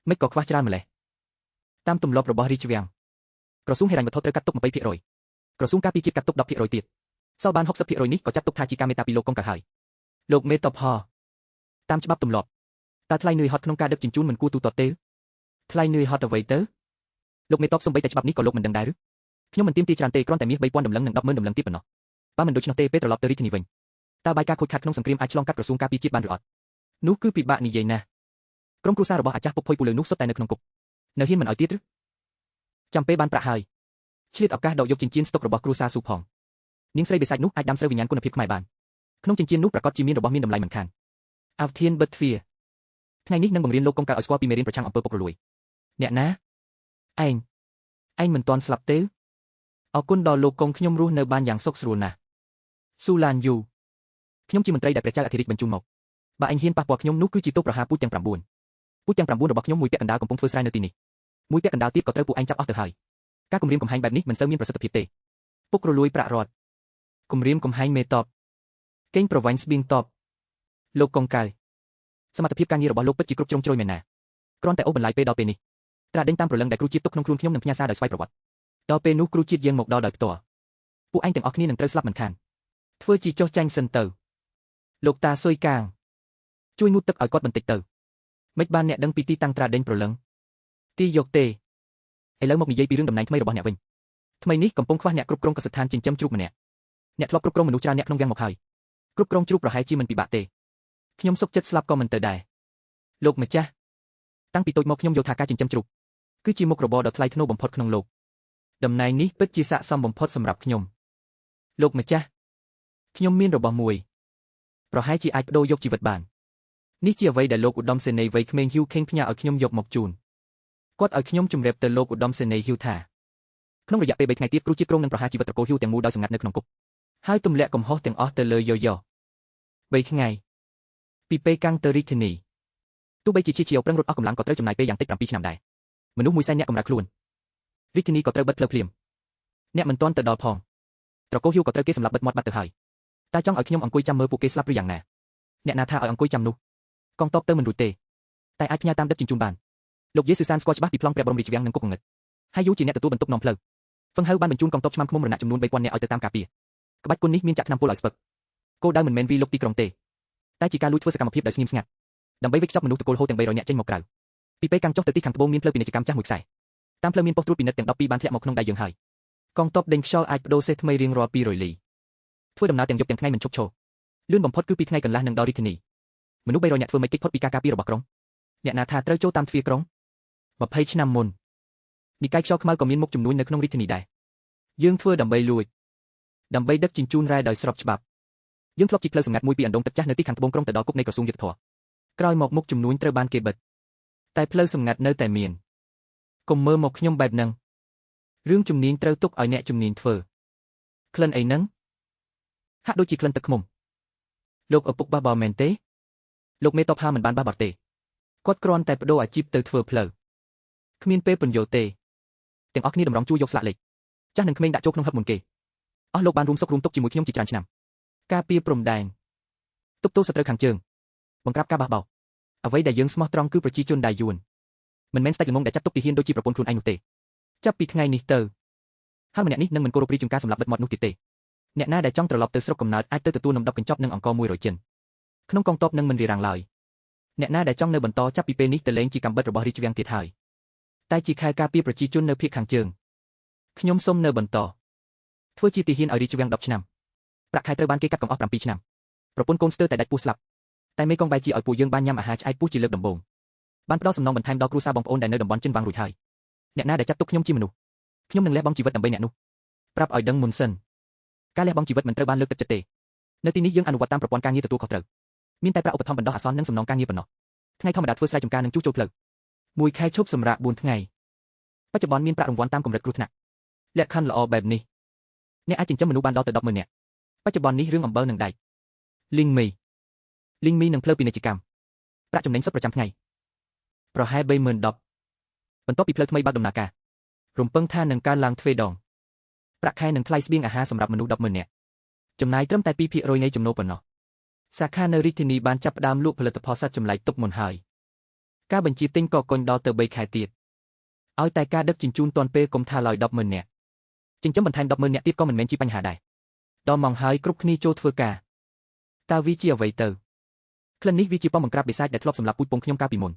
មិនក៏ខ្វះច្រើនម្លេះតាមទម្លាប់របស់រាជវាំងក្រសួងហិរញ្ញវត្ថុត្រូវកាត់ទុក 20% ក្រសួងការពារជាតិកាត់ទុក 10% ទៀតសល់បាន 60% នេះក៏ចាត់ទុកថាជាការមេត្តាពីលោកកុងកាហើយលោកមេតបហតាមច្បាប់ទម្លាប់តើថ្លៃនឿយហត់ក្នុងការដឹកជញ្ជូនមិនគួរទូទាត់ទេថ្លៃនឿយហត់អ្វីទៅលោកមេតបសំបីតែច្បាប់នេះក៏លោកមិនដឹងដែរឬខ្ញុំមិនទាមទារច្រើនទេគ្រាន់តែមាស 3,000 តម្លឹងនិង 10,000 តម្លឹងទៀតប៉ុណ្ណោះបើមិនដូច្នោះទេពេលត្រឡប់ទៅរាជធានីវិញតើបាយការខូចខាតក្នុងសង្គ្រាមអាចឆ្លងកាត់ក្រសួងការពារជាតិបានឬអត់នោះគឺពិបាកនិយាយណាស់ក្រុមគ្រួសាររបស់អាចារ្យពុកភុយពូលើនោះសុទ្ធតែនៅក្នុងគុកនៅហ៊ានមិនឲ្យទៀតឬចាំពេលបានប្រាក់ហើយឆ្លៀតឱកាសដកយកចិញ្ចៀនស្តុករបស់គ្រួសារស៊ូផងនាងស្រីបិសាចនោះអាចដាំស្រូវវិញ្ញាណគុណភាពខ្មែរបានក្នុងចិញ្ចៀននោះប្រកាសជាមានរបស់មានតម្លៃមិនខានអាវធានបិទទ្វារថ្ងៃនេះនឹងបង្រៀនលោកកុងកាឲ្យស្គាល់ពីមេរៀនប្រឆាំងអំពើពុករលួយអ្នកណាឯងឯងមិនទាន់ស្លាប់ទេអរគុណដល់លោកកុងខ្ញុំរស់នៅបានយ៉ាងសុខស្រួលណាស់ស៊ូឡានយូខ្ញុំជាមន្ត្រីដែលព្រះចៅអធិរាជបញ្ជូនមកបើឯងហ៊ានប៉ះពាល់ខ្ញុំនោះគឺជាទោសប្រហារពូជទាំង9ពូជទាំង9របស់ខ្ញុំមួយពាក់កណ្ដាលកំពុងធ្វើស្រែនៅទីនេះមួយពាក់កណ្ដាលទៀតក៏ត្រូវពួកឯងចាប់អស់ទៅហើយការគំរាមកំហែងបែបនេះមិនសូវមានប្រសិទ្ធភាពទេពុករលួយប្រាក់រត់គំរាមកំហែងមេតបកេងប្រវ័ញ្ចស្បៀងតបលោកកុងកៅសមត្ថភាពការងាររបស់លោកពិតជាគ្រប់ជ្រុងជ្រោយមែនណាគ្រាន់តែអូសបន្លាយពេលដល់ពេលនេះត្រាដេញតាមព្រលឹងដែលគ្រូជាតិទុកក្នុងខ្លួនខ្ញុំនឹងផ្ញើសារដោយស្វ័យប្រវត្តិដល់ពេលនោះគ្រូជាតិយើងមកដល់ដោយផ្ទាល់ពួកឯងទាំងអស់គ្នានឹងត្រូវស្លាប់មិនខានធ្វើជាចុះចាញ់សិនទៅលោកតាស៊ុយកាងជួយងូតទឹកឲ្យគាត់បន្តិចទៅមិនបានអ្នកដឹងពីទីតាំងត្រាដេញព្រលឹងទីយកទេឥឡូវមកនិយាយពីរឿងតំណែងថ្មីរបស់អ្នកវិញថ្មីនេះកំពុងខ្វះអ្នកគ្រប់គ្រងកសិដ្ឋានចិញ្ចឹមជ្រូកម្នាក់អ្នកធ្លាប់គ្រប់គ្រងមនុស្សច្រើនអ្នកក្នុងវាំងមកហើយគ្រប់គ្រងជ្រូកប្រហែលជាមិនពិបាកទេខ្ញុំសុខចិត្តស្លាប់ក៏មិនទៅដែរលោកម្ចាស់តាំងពីតូចមកខ្ញុំយល់ថាការចិញ្ចឹមជ្រូកគឺជាមុខរបរដ៏ថ្លៃថ្នូរបំផុតក្នុងលោកតំណែងនេះពិតជាស័ក្តិសមបំផុតសម្រាប់ខ្ញុំលោកម្ចាស់ខ្ញុំមានរបស់មួយប្រហែលជាអាចបដូរយកជីវិតបាននេះជាអ្វីដែលលោកឧត្តមសេនីយ៍វ័យក្មេងហ៊ូខេងផ្ញើឲ្យខ្ញុំយកមកជូនគាត់ឲ្យខ្ញុំជម្រាបទៅលោកឧត្តមសេនីយ៍ហ៊ូថាក្នុងរយៈពេល3ថ្ងៃទៀតគ្រូជាតិក្រុងនឹងប្រហារជីវិតត្រកូលហ៊ូទាំងមូលដោយសម្ងាត់នៅក្នុងគុកហើយទម្លាក់កំហុសទាំងអស់ទៅលើយោយោ3ថ្ងៃពីពេលកាំងទៅរាជធានីទោះបីជាជាប្រឹងរត់អស់កម្លាំងក៏ត្រូវចំណាយពេលយ៉ាងតិច7ឆ្នាំដែរ មនុស្ស100,000នាក់កម្រើកខ្លួនរាជធានីក៏ត្រូវបិទផ្លូវភ្លាមអ្នកមិនទាន់ទៅដល់ផងត្រកូលហ៊ីវក៏ត្រូវគេសម្លាប់បិទមាត់បាត់ទៅហើយតែចង់ឲ្យខ្ញុំអង្គុយចាំមើលពួកគេស្លាប់ឬយ៉ាងណាអ្នកណាថាឲ្យអង្គុយចាំនោះកងទ័ពទៅមិនរួចទេតែអាចផ្ញើតាមដឹកជញ្ជូនបានលោកយេស៊ូសានស្គាល់ច្បាស់ពីប្លង់ព្រះបរមរាជវាំងនិងគុកងងឹតហើយយូជាអ្នកទទួលបន្ទុកនាំផ្លូវហ្វឹងហៅបានបញ្ជូនកងទ័ពឆ្មាំឃ្មុំរណៈចំនួន3000នាក់ឲ្យទៅតាមការពារក្បាច់គុណនេះមានចាក់ថ្នាំពុលឲ្យស្ពឹកគោលដៅមិនមែនវីលុកទីក្រុងទេតែជាការលួចធ្វើសកម្មភាពដោយស្ងៀមស្ងាត់ដើម្បីវេចខ្ចប់មនុស្សតកូលហូទាំង300នាក់ចេញមកក្រៅពីពេលកាំងចុះទៅទីខាងត្បូងមានផ្លូវពាណិជ្ជកម្មចាស់មួយខ្សែតាមផ្លូវមានប៉ុស្តិ៍ត្រួតពិនិត្យទាំង12បានធ្លាក់មកក្នុងដៃយើងហើយកងទ័ពដេញខ្យល់អាចបដូរសេះថ្មីរៀងរាល់200លីធ្វើដំណើរទាំងយប់ទាំងថ្ងៃមិនឈប់ឈរលឿនបំផុតគឺ2ថ្ងៃកន្លះនឹងដល់រាជធានីមនុស្ស300នាក់ធ្វើមិនតិចផុតពីការការពាររបស់ក្រុងអ្នកណាថាត្រូវចូលតាមទ្វារក្រុង20ឆ្នាំមុននិកាយខ្យល់ខ្មៅក៏មានមុខចំនួននៅក្នុងរាជធានីដែរយើងធ្វើដើម្បីលួចដើម្បីដឹកជញ្ជូនរ៉ែដោយស្របច្បាប់យើងធ្លាប់ជិះផ្លូវសម្ងាត់មួយពីអណ្ដូងទឹកចាស់នៅទីខាងត្បូងក្រុងទៅដល់គុកនៃក្រសួងយុត្តិធម៌ក្រោយមកមុខចំនួនត្រូវបានគេបិទតែផ្លូវសម្ងាត់នៅតែមានកុំមើលមកខ្ញុំបែបហ្នឹងរឿងជំនាញត្រូវទុកឲ្យអ្នកជំនាញធ្វើក្លិនអីហ្នឹងហាក់ដូចជាក្លិនទឹកឃ្មុំលោកឪពុកបះបោរមែនទេលោកមេតបហាមិនបានបះបោរទេគាត់គ្រាន់តែបដូរអាជីពទៅធ្វើផ្លូវគ្មានពេលពន្យល់ទេទាំងអស់គ្នាតម្រង់ជួរយកស្លាកលេខចាស់និងក្មេងដាក់ចូលក្នុងហឹបមុនគេអស់លោកបានរួមសុខរួមទុក្ខជាមួយខ្ញុំជាច្រើនឆ្នាំការពារព្រំដែនទប់ទល់សត្រូវខាងជើងបង្ក្រាបការបះបោរអ្វីដែលយើងស្មោះត្រង់គឺប្រជាជនដែលយួនមិនមែនស្ដេចល្ងងដែលចាត់ទុកទាហានដូចជាប្រពន្ធខ្លួនឯងនោះទេចាប់ពីថ្ងៃនេះទៅហើយម្នាក់នេះនឹងមិនគោរពរាជការសម្រាប់បិទមាត់នោះទៀតទេអ្នកណាដែលចង់ត្រឡប់ទៅស្រុកកំណើតអាចទៅទទួលនំ10កញ្ចប់និងអង្ករ100ចិនក្នុងកងទ័ពនឹងមិនរារាំងឡើយអ្នកណាដែលចង់នៅបន្តចាប់ពីពេលនេះទៅលែងជាកំបិតរបស់រាជវាំងទៀតហើយតែជាខែលការពារប្រជាជននៅភាគខាងជើងខ្ញុំសូមនៅបន្តធ្វើជាទាហានឲ្យរាជវាំង10ឆ្នាំប្រាក់ខែត្រូវបានគេកាត់កំអស់7ឆ្នាំប្រពន្ធកូនស្ទើរតែដាច់ពោះស្លាប់តែមេកងបែរជាឲ្យពួកយើងបានញ៉ាំអាហារឆ្អែតពោះជាលើកដំបូងបានផ្ដល់សំណងបន្ថែមដល់គ្រួសារបងប្អូនដែលនៅតំបន់ចិនវាំងរួចហើយអ្នកណាដែលចាត់ទុកខ្ញុំជាមនុស្សខ្ញុំនឹងលះបង់ជីវិតដើម្បីអ្នកនោះប្រាប់ឲ្យដឹងមុនសិនការលះបង់ជីវិតមិនត្រូវបានលើកទឹកចិត្តទេនៅទីនេះយើងអនុវត្តតាមប្រព័ន្ធការងារទទួលខុសត្រូវមានតែប្រាក់ឧបត្ថម្ភបណ្ដោះអាសន្ននិងសំណងការងារប៉ុណ្ណោះថ្ងៃធម្មតាធ្វើស្រែចម្ការនិងជួសជុលផ្លូវមួយខែឈប់សម្រាក4ថ្ងៃបច្ចុប្បន្នមានប្រាក់រង្វាន់តាមកម្រិតគ្រោះថ្នាក់លក្ខខណ្ឌល្អបែបនេះអ្នកអាចចិញ្ចឹមមនុស្សបានដល់ទៅ100000នាក់បច្ចុប្បន្ននេះរឿងអំបិលនិងដែកលីងមីលីងមីនិងផ្លូវពាណិជ្ជកម្មប្រាក់ចំណេញសុទ្ធប្រចាំថ្ងៃប្រហែល30010បន្ទាប់ពីផ្លូវថ្មីបើកដំណើរការរំពឹងថានឹងកើនឡើងទ្វេដងប្រាក់ខែនិងថ្លៃស្បៀងអាហារសម្រាប់មនុស្ស100000នាក់ចំណាយត្រឹមតែ2%នៃចំណូលប៉ុណ្ណោះសាខានៅរាជធានីបានចាប់ផ្ដើមលក់ផលិតផលសត្វចម្លែកទុកមុនហើយការបញ្ជាទិញក៏កុញដល់ទៅ3ខែទៀតឲ្យតែការដឹកជញ្ជូនទាន់ពេលកុំថាឡើយ100000នាក់ចិញ្ចឹមបន្ថែម100000នាក់ទៀតក៏មិនមែនជាបញ្ហាដែរដល់ម៉ោងហើយគ្រប់គ្នាចូលធ្វើការតើវាជាអ្វីទៅក្លិននេះវាជាប៉មបង្ក្រាបបិសាចដែលធ្លាប់សម្លាប់ពូជពងខ្ញុំកាលពីមុន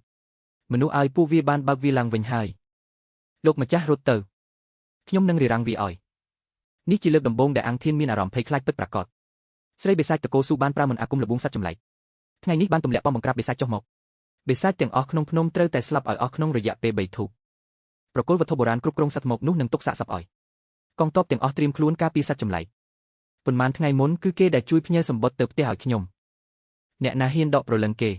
មនុស្សឲ្យពួកវាបានបើកវាឡើងវិញហើយលោកម្ចាស់រត់ទៅខ្ញុំនឹងរារាំងវាឲ្យនេះជាលើកដំបូងដែលអង្គធានមានអារម្មណ៍ភ័យខ្លាចពិតប្រាកដស្រីបិសាចតកោស៊ូបានប្រើមន្តអាគមល្បួងសត្វចម្លែកថ្ងៃនេះបានទម្លាក់ប៉មបង្ក្រាបបិសាចចុះមកបិសាចទាំងអស់ក្នុងភ្នំត្រូវតែស្លាប់ឲ្យអស់ក្នុងរយៈពេល3ធូបប្រគល់វត្ថុបុរាណគ្រប់គ្រងសត្វមកនោះនឹងទុកសាកសពឲ្យកងទ័ពទាំងអស់ត្រៀមខ្លួនការពារសត្វចម្លែកប៉ុន្មានថ្ងៃមុនគឺគេដែលជួយផ្ញើសម្បត្តិទៅផ្ទះឲ្យខ្ញុំអ្នកណាហ៊ានដកប្រលឹងគេ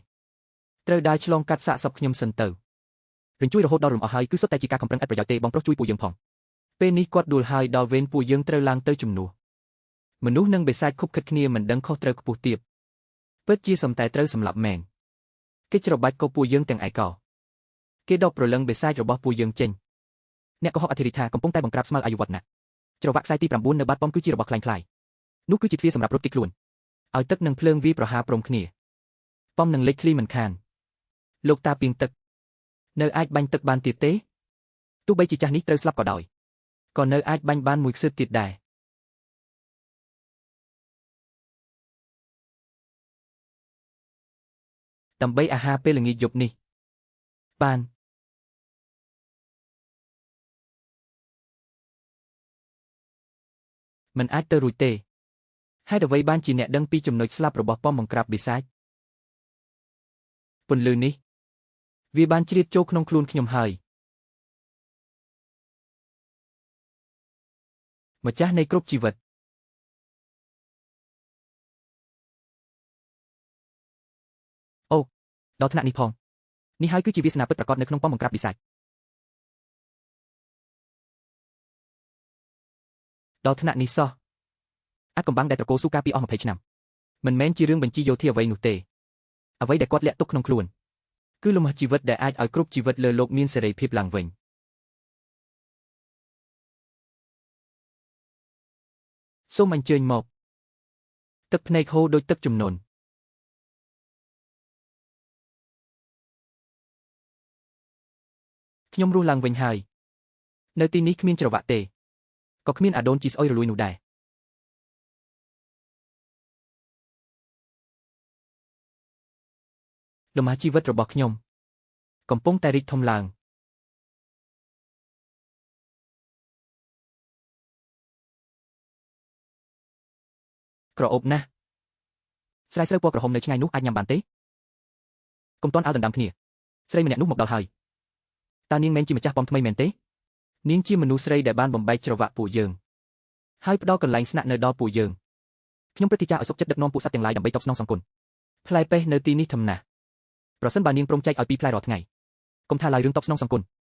ត្រូវដើរឆ្លងកាត់សាកសពខ្ញុំសិនទៅរញ្ជួយរហូតដល់រំអស់ហើយគឺសុទ្ធតែជាការខំប្រឹងឥតប្រយោជន៍ទេបងប្រុសជួយពួកយើងផងពេលនេះគាត់ដួលហើយដល់វេនពួកយើងត្រូវឡើងទៅជំនួសមនុស្សនិងបិសាចខុបខិតគ្នាមិនដឹងខុសត្រូវខ្ពស់ទាបពិតជាសំតែត្រូវសម្លាប់មែនគេច្របាច់ក៏ពួកយើងទាំងឯកោគេដកប្រលឹងបិសាចរបស់ពួកយើងចេញអ្នកកុហកអធិរិថាកំពុងតែបង្ក្រាបស្មៅអាយុវឌ្ឍនៈច្រវាក់ខ្សែទី9នៅបាតប៉មគឺជារបស់ក្លែងក្លាយនោះគឺជាទ្វារសម្រាប់រត់គេចខ្លួនឲ្យទឹកនិងភ្លើងវាប្រហារព្រមគ្នាប៉មនឹងលេចធ្លីមិនខានលោកតាពីងទឹកនៅអាចបាញ់ទឹកបានទៀតទេទោះបីជាចាស់នេះត្រូវស្លាប់ក៏ដោយក៏នៅអាចបាញ់បានមួយខ្សឹបទៀតដែរដើម្បីអាហារពេលល្ងាចយប់នេះបានមិនអាចទៅរួចទេហេតុអ្វីបានជាអ្នកដឹងពីចំណុចស្លាប់របស់ប៉មបង្ក្រាបបិសាចពន្លឺនេះវាបានជ្រៀតចូលក្នុងខ្លួនខ្ញុំហើយម្ចាស់នៃគ្រប់ជីវិតអូដល់ថ្នាក់នេះផងនេះហើយគឺជាវាសនាពិតប្រាកដនៅក្នុងប៉មបង្ក្រាបបិសាចដល់ថ្នាក់នេះសោះអាចកំបាំងដែលត្រកូលស៊ូកាពីអស់20ឆ្នាំមិនមែនជារឿងបញ្ជីយោធាអ្វីនោះទេអ្វីដែលគាត់លាក់ទុកក្នុងខ្លួនគឺលំហជីវិតដែលអាចឲ្យគ្រប់ជីវិតលើលោកមានសេរីភាពឡើងវិញ។ សូមអញ្ជើញមកទឹកភ្នែកហូរដូចទឹកជំនន់ខ្ញុំរស់ឡើងវិញហើយនៅទីនេះគ្មានច្រវាក់ទេក៏គ្មានអាដូនជីស្អុយរលួយនោះដែរលំហជីវិតរបស់ខ្ញុំកំពុងតែរីកធំឡើងក្រអូបណាស់ស្រែស្រូវពណ៌ក្រហមនៅឆ្ងាយនោះអាចញ៉ាំបានទេកុំទាន់អើដណ្ដើមគ្នាស្រីម្នាក់នោះមកដល់ហើយតើនាងមែនជាម្ចាស់ប៉មថ្មីមែនទេនាងជាមនុស្សស្រីដែលបានបំបែកច្រវាក់ពួកយើងហើយផ្ដល់កន្លែងស្នាក់នៅដល់ពួកយើងខ្ញុំព្រឹទ្ធាចារ្យឲ្យសុខចិត្តដឹកនាំពួកសត្វទាំងឡាយដើម្បីតបស្នងសងគុណផ្លែប៉េះនៅទីនេះធំណាស់ប្រសិនបើនាងព្រមចែកឲ្យពីរផ្លែរាល់ថ្ងៃកុំថាឡើយរឿងតបស្នងសងគុណ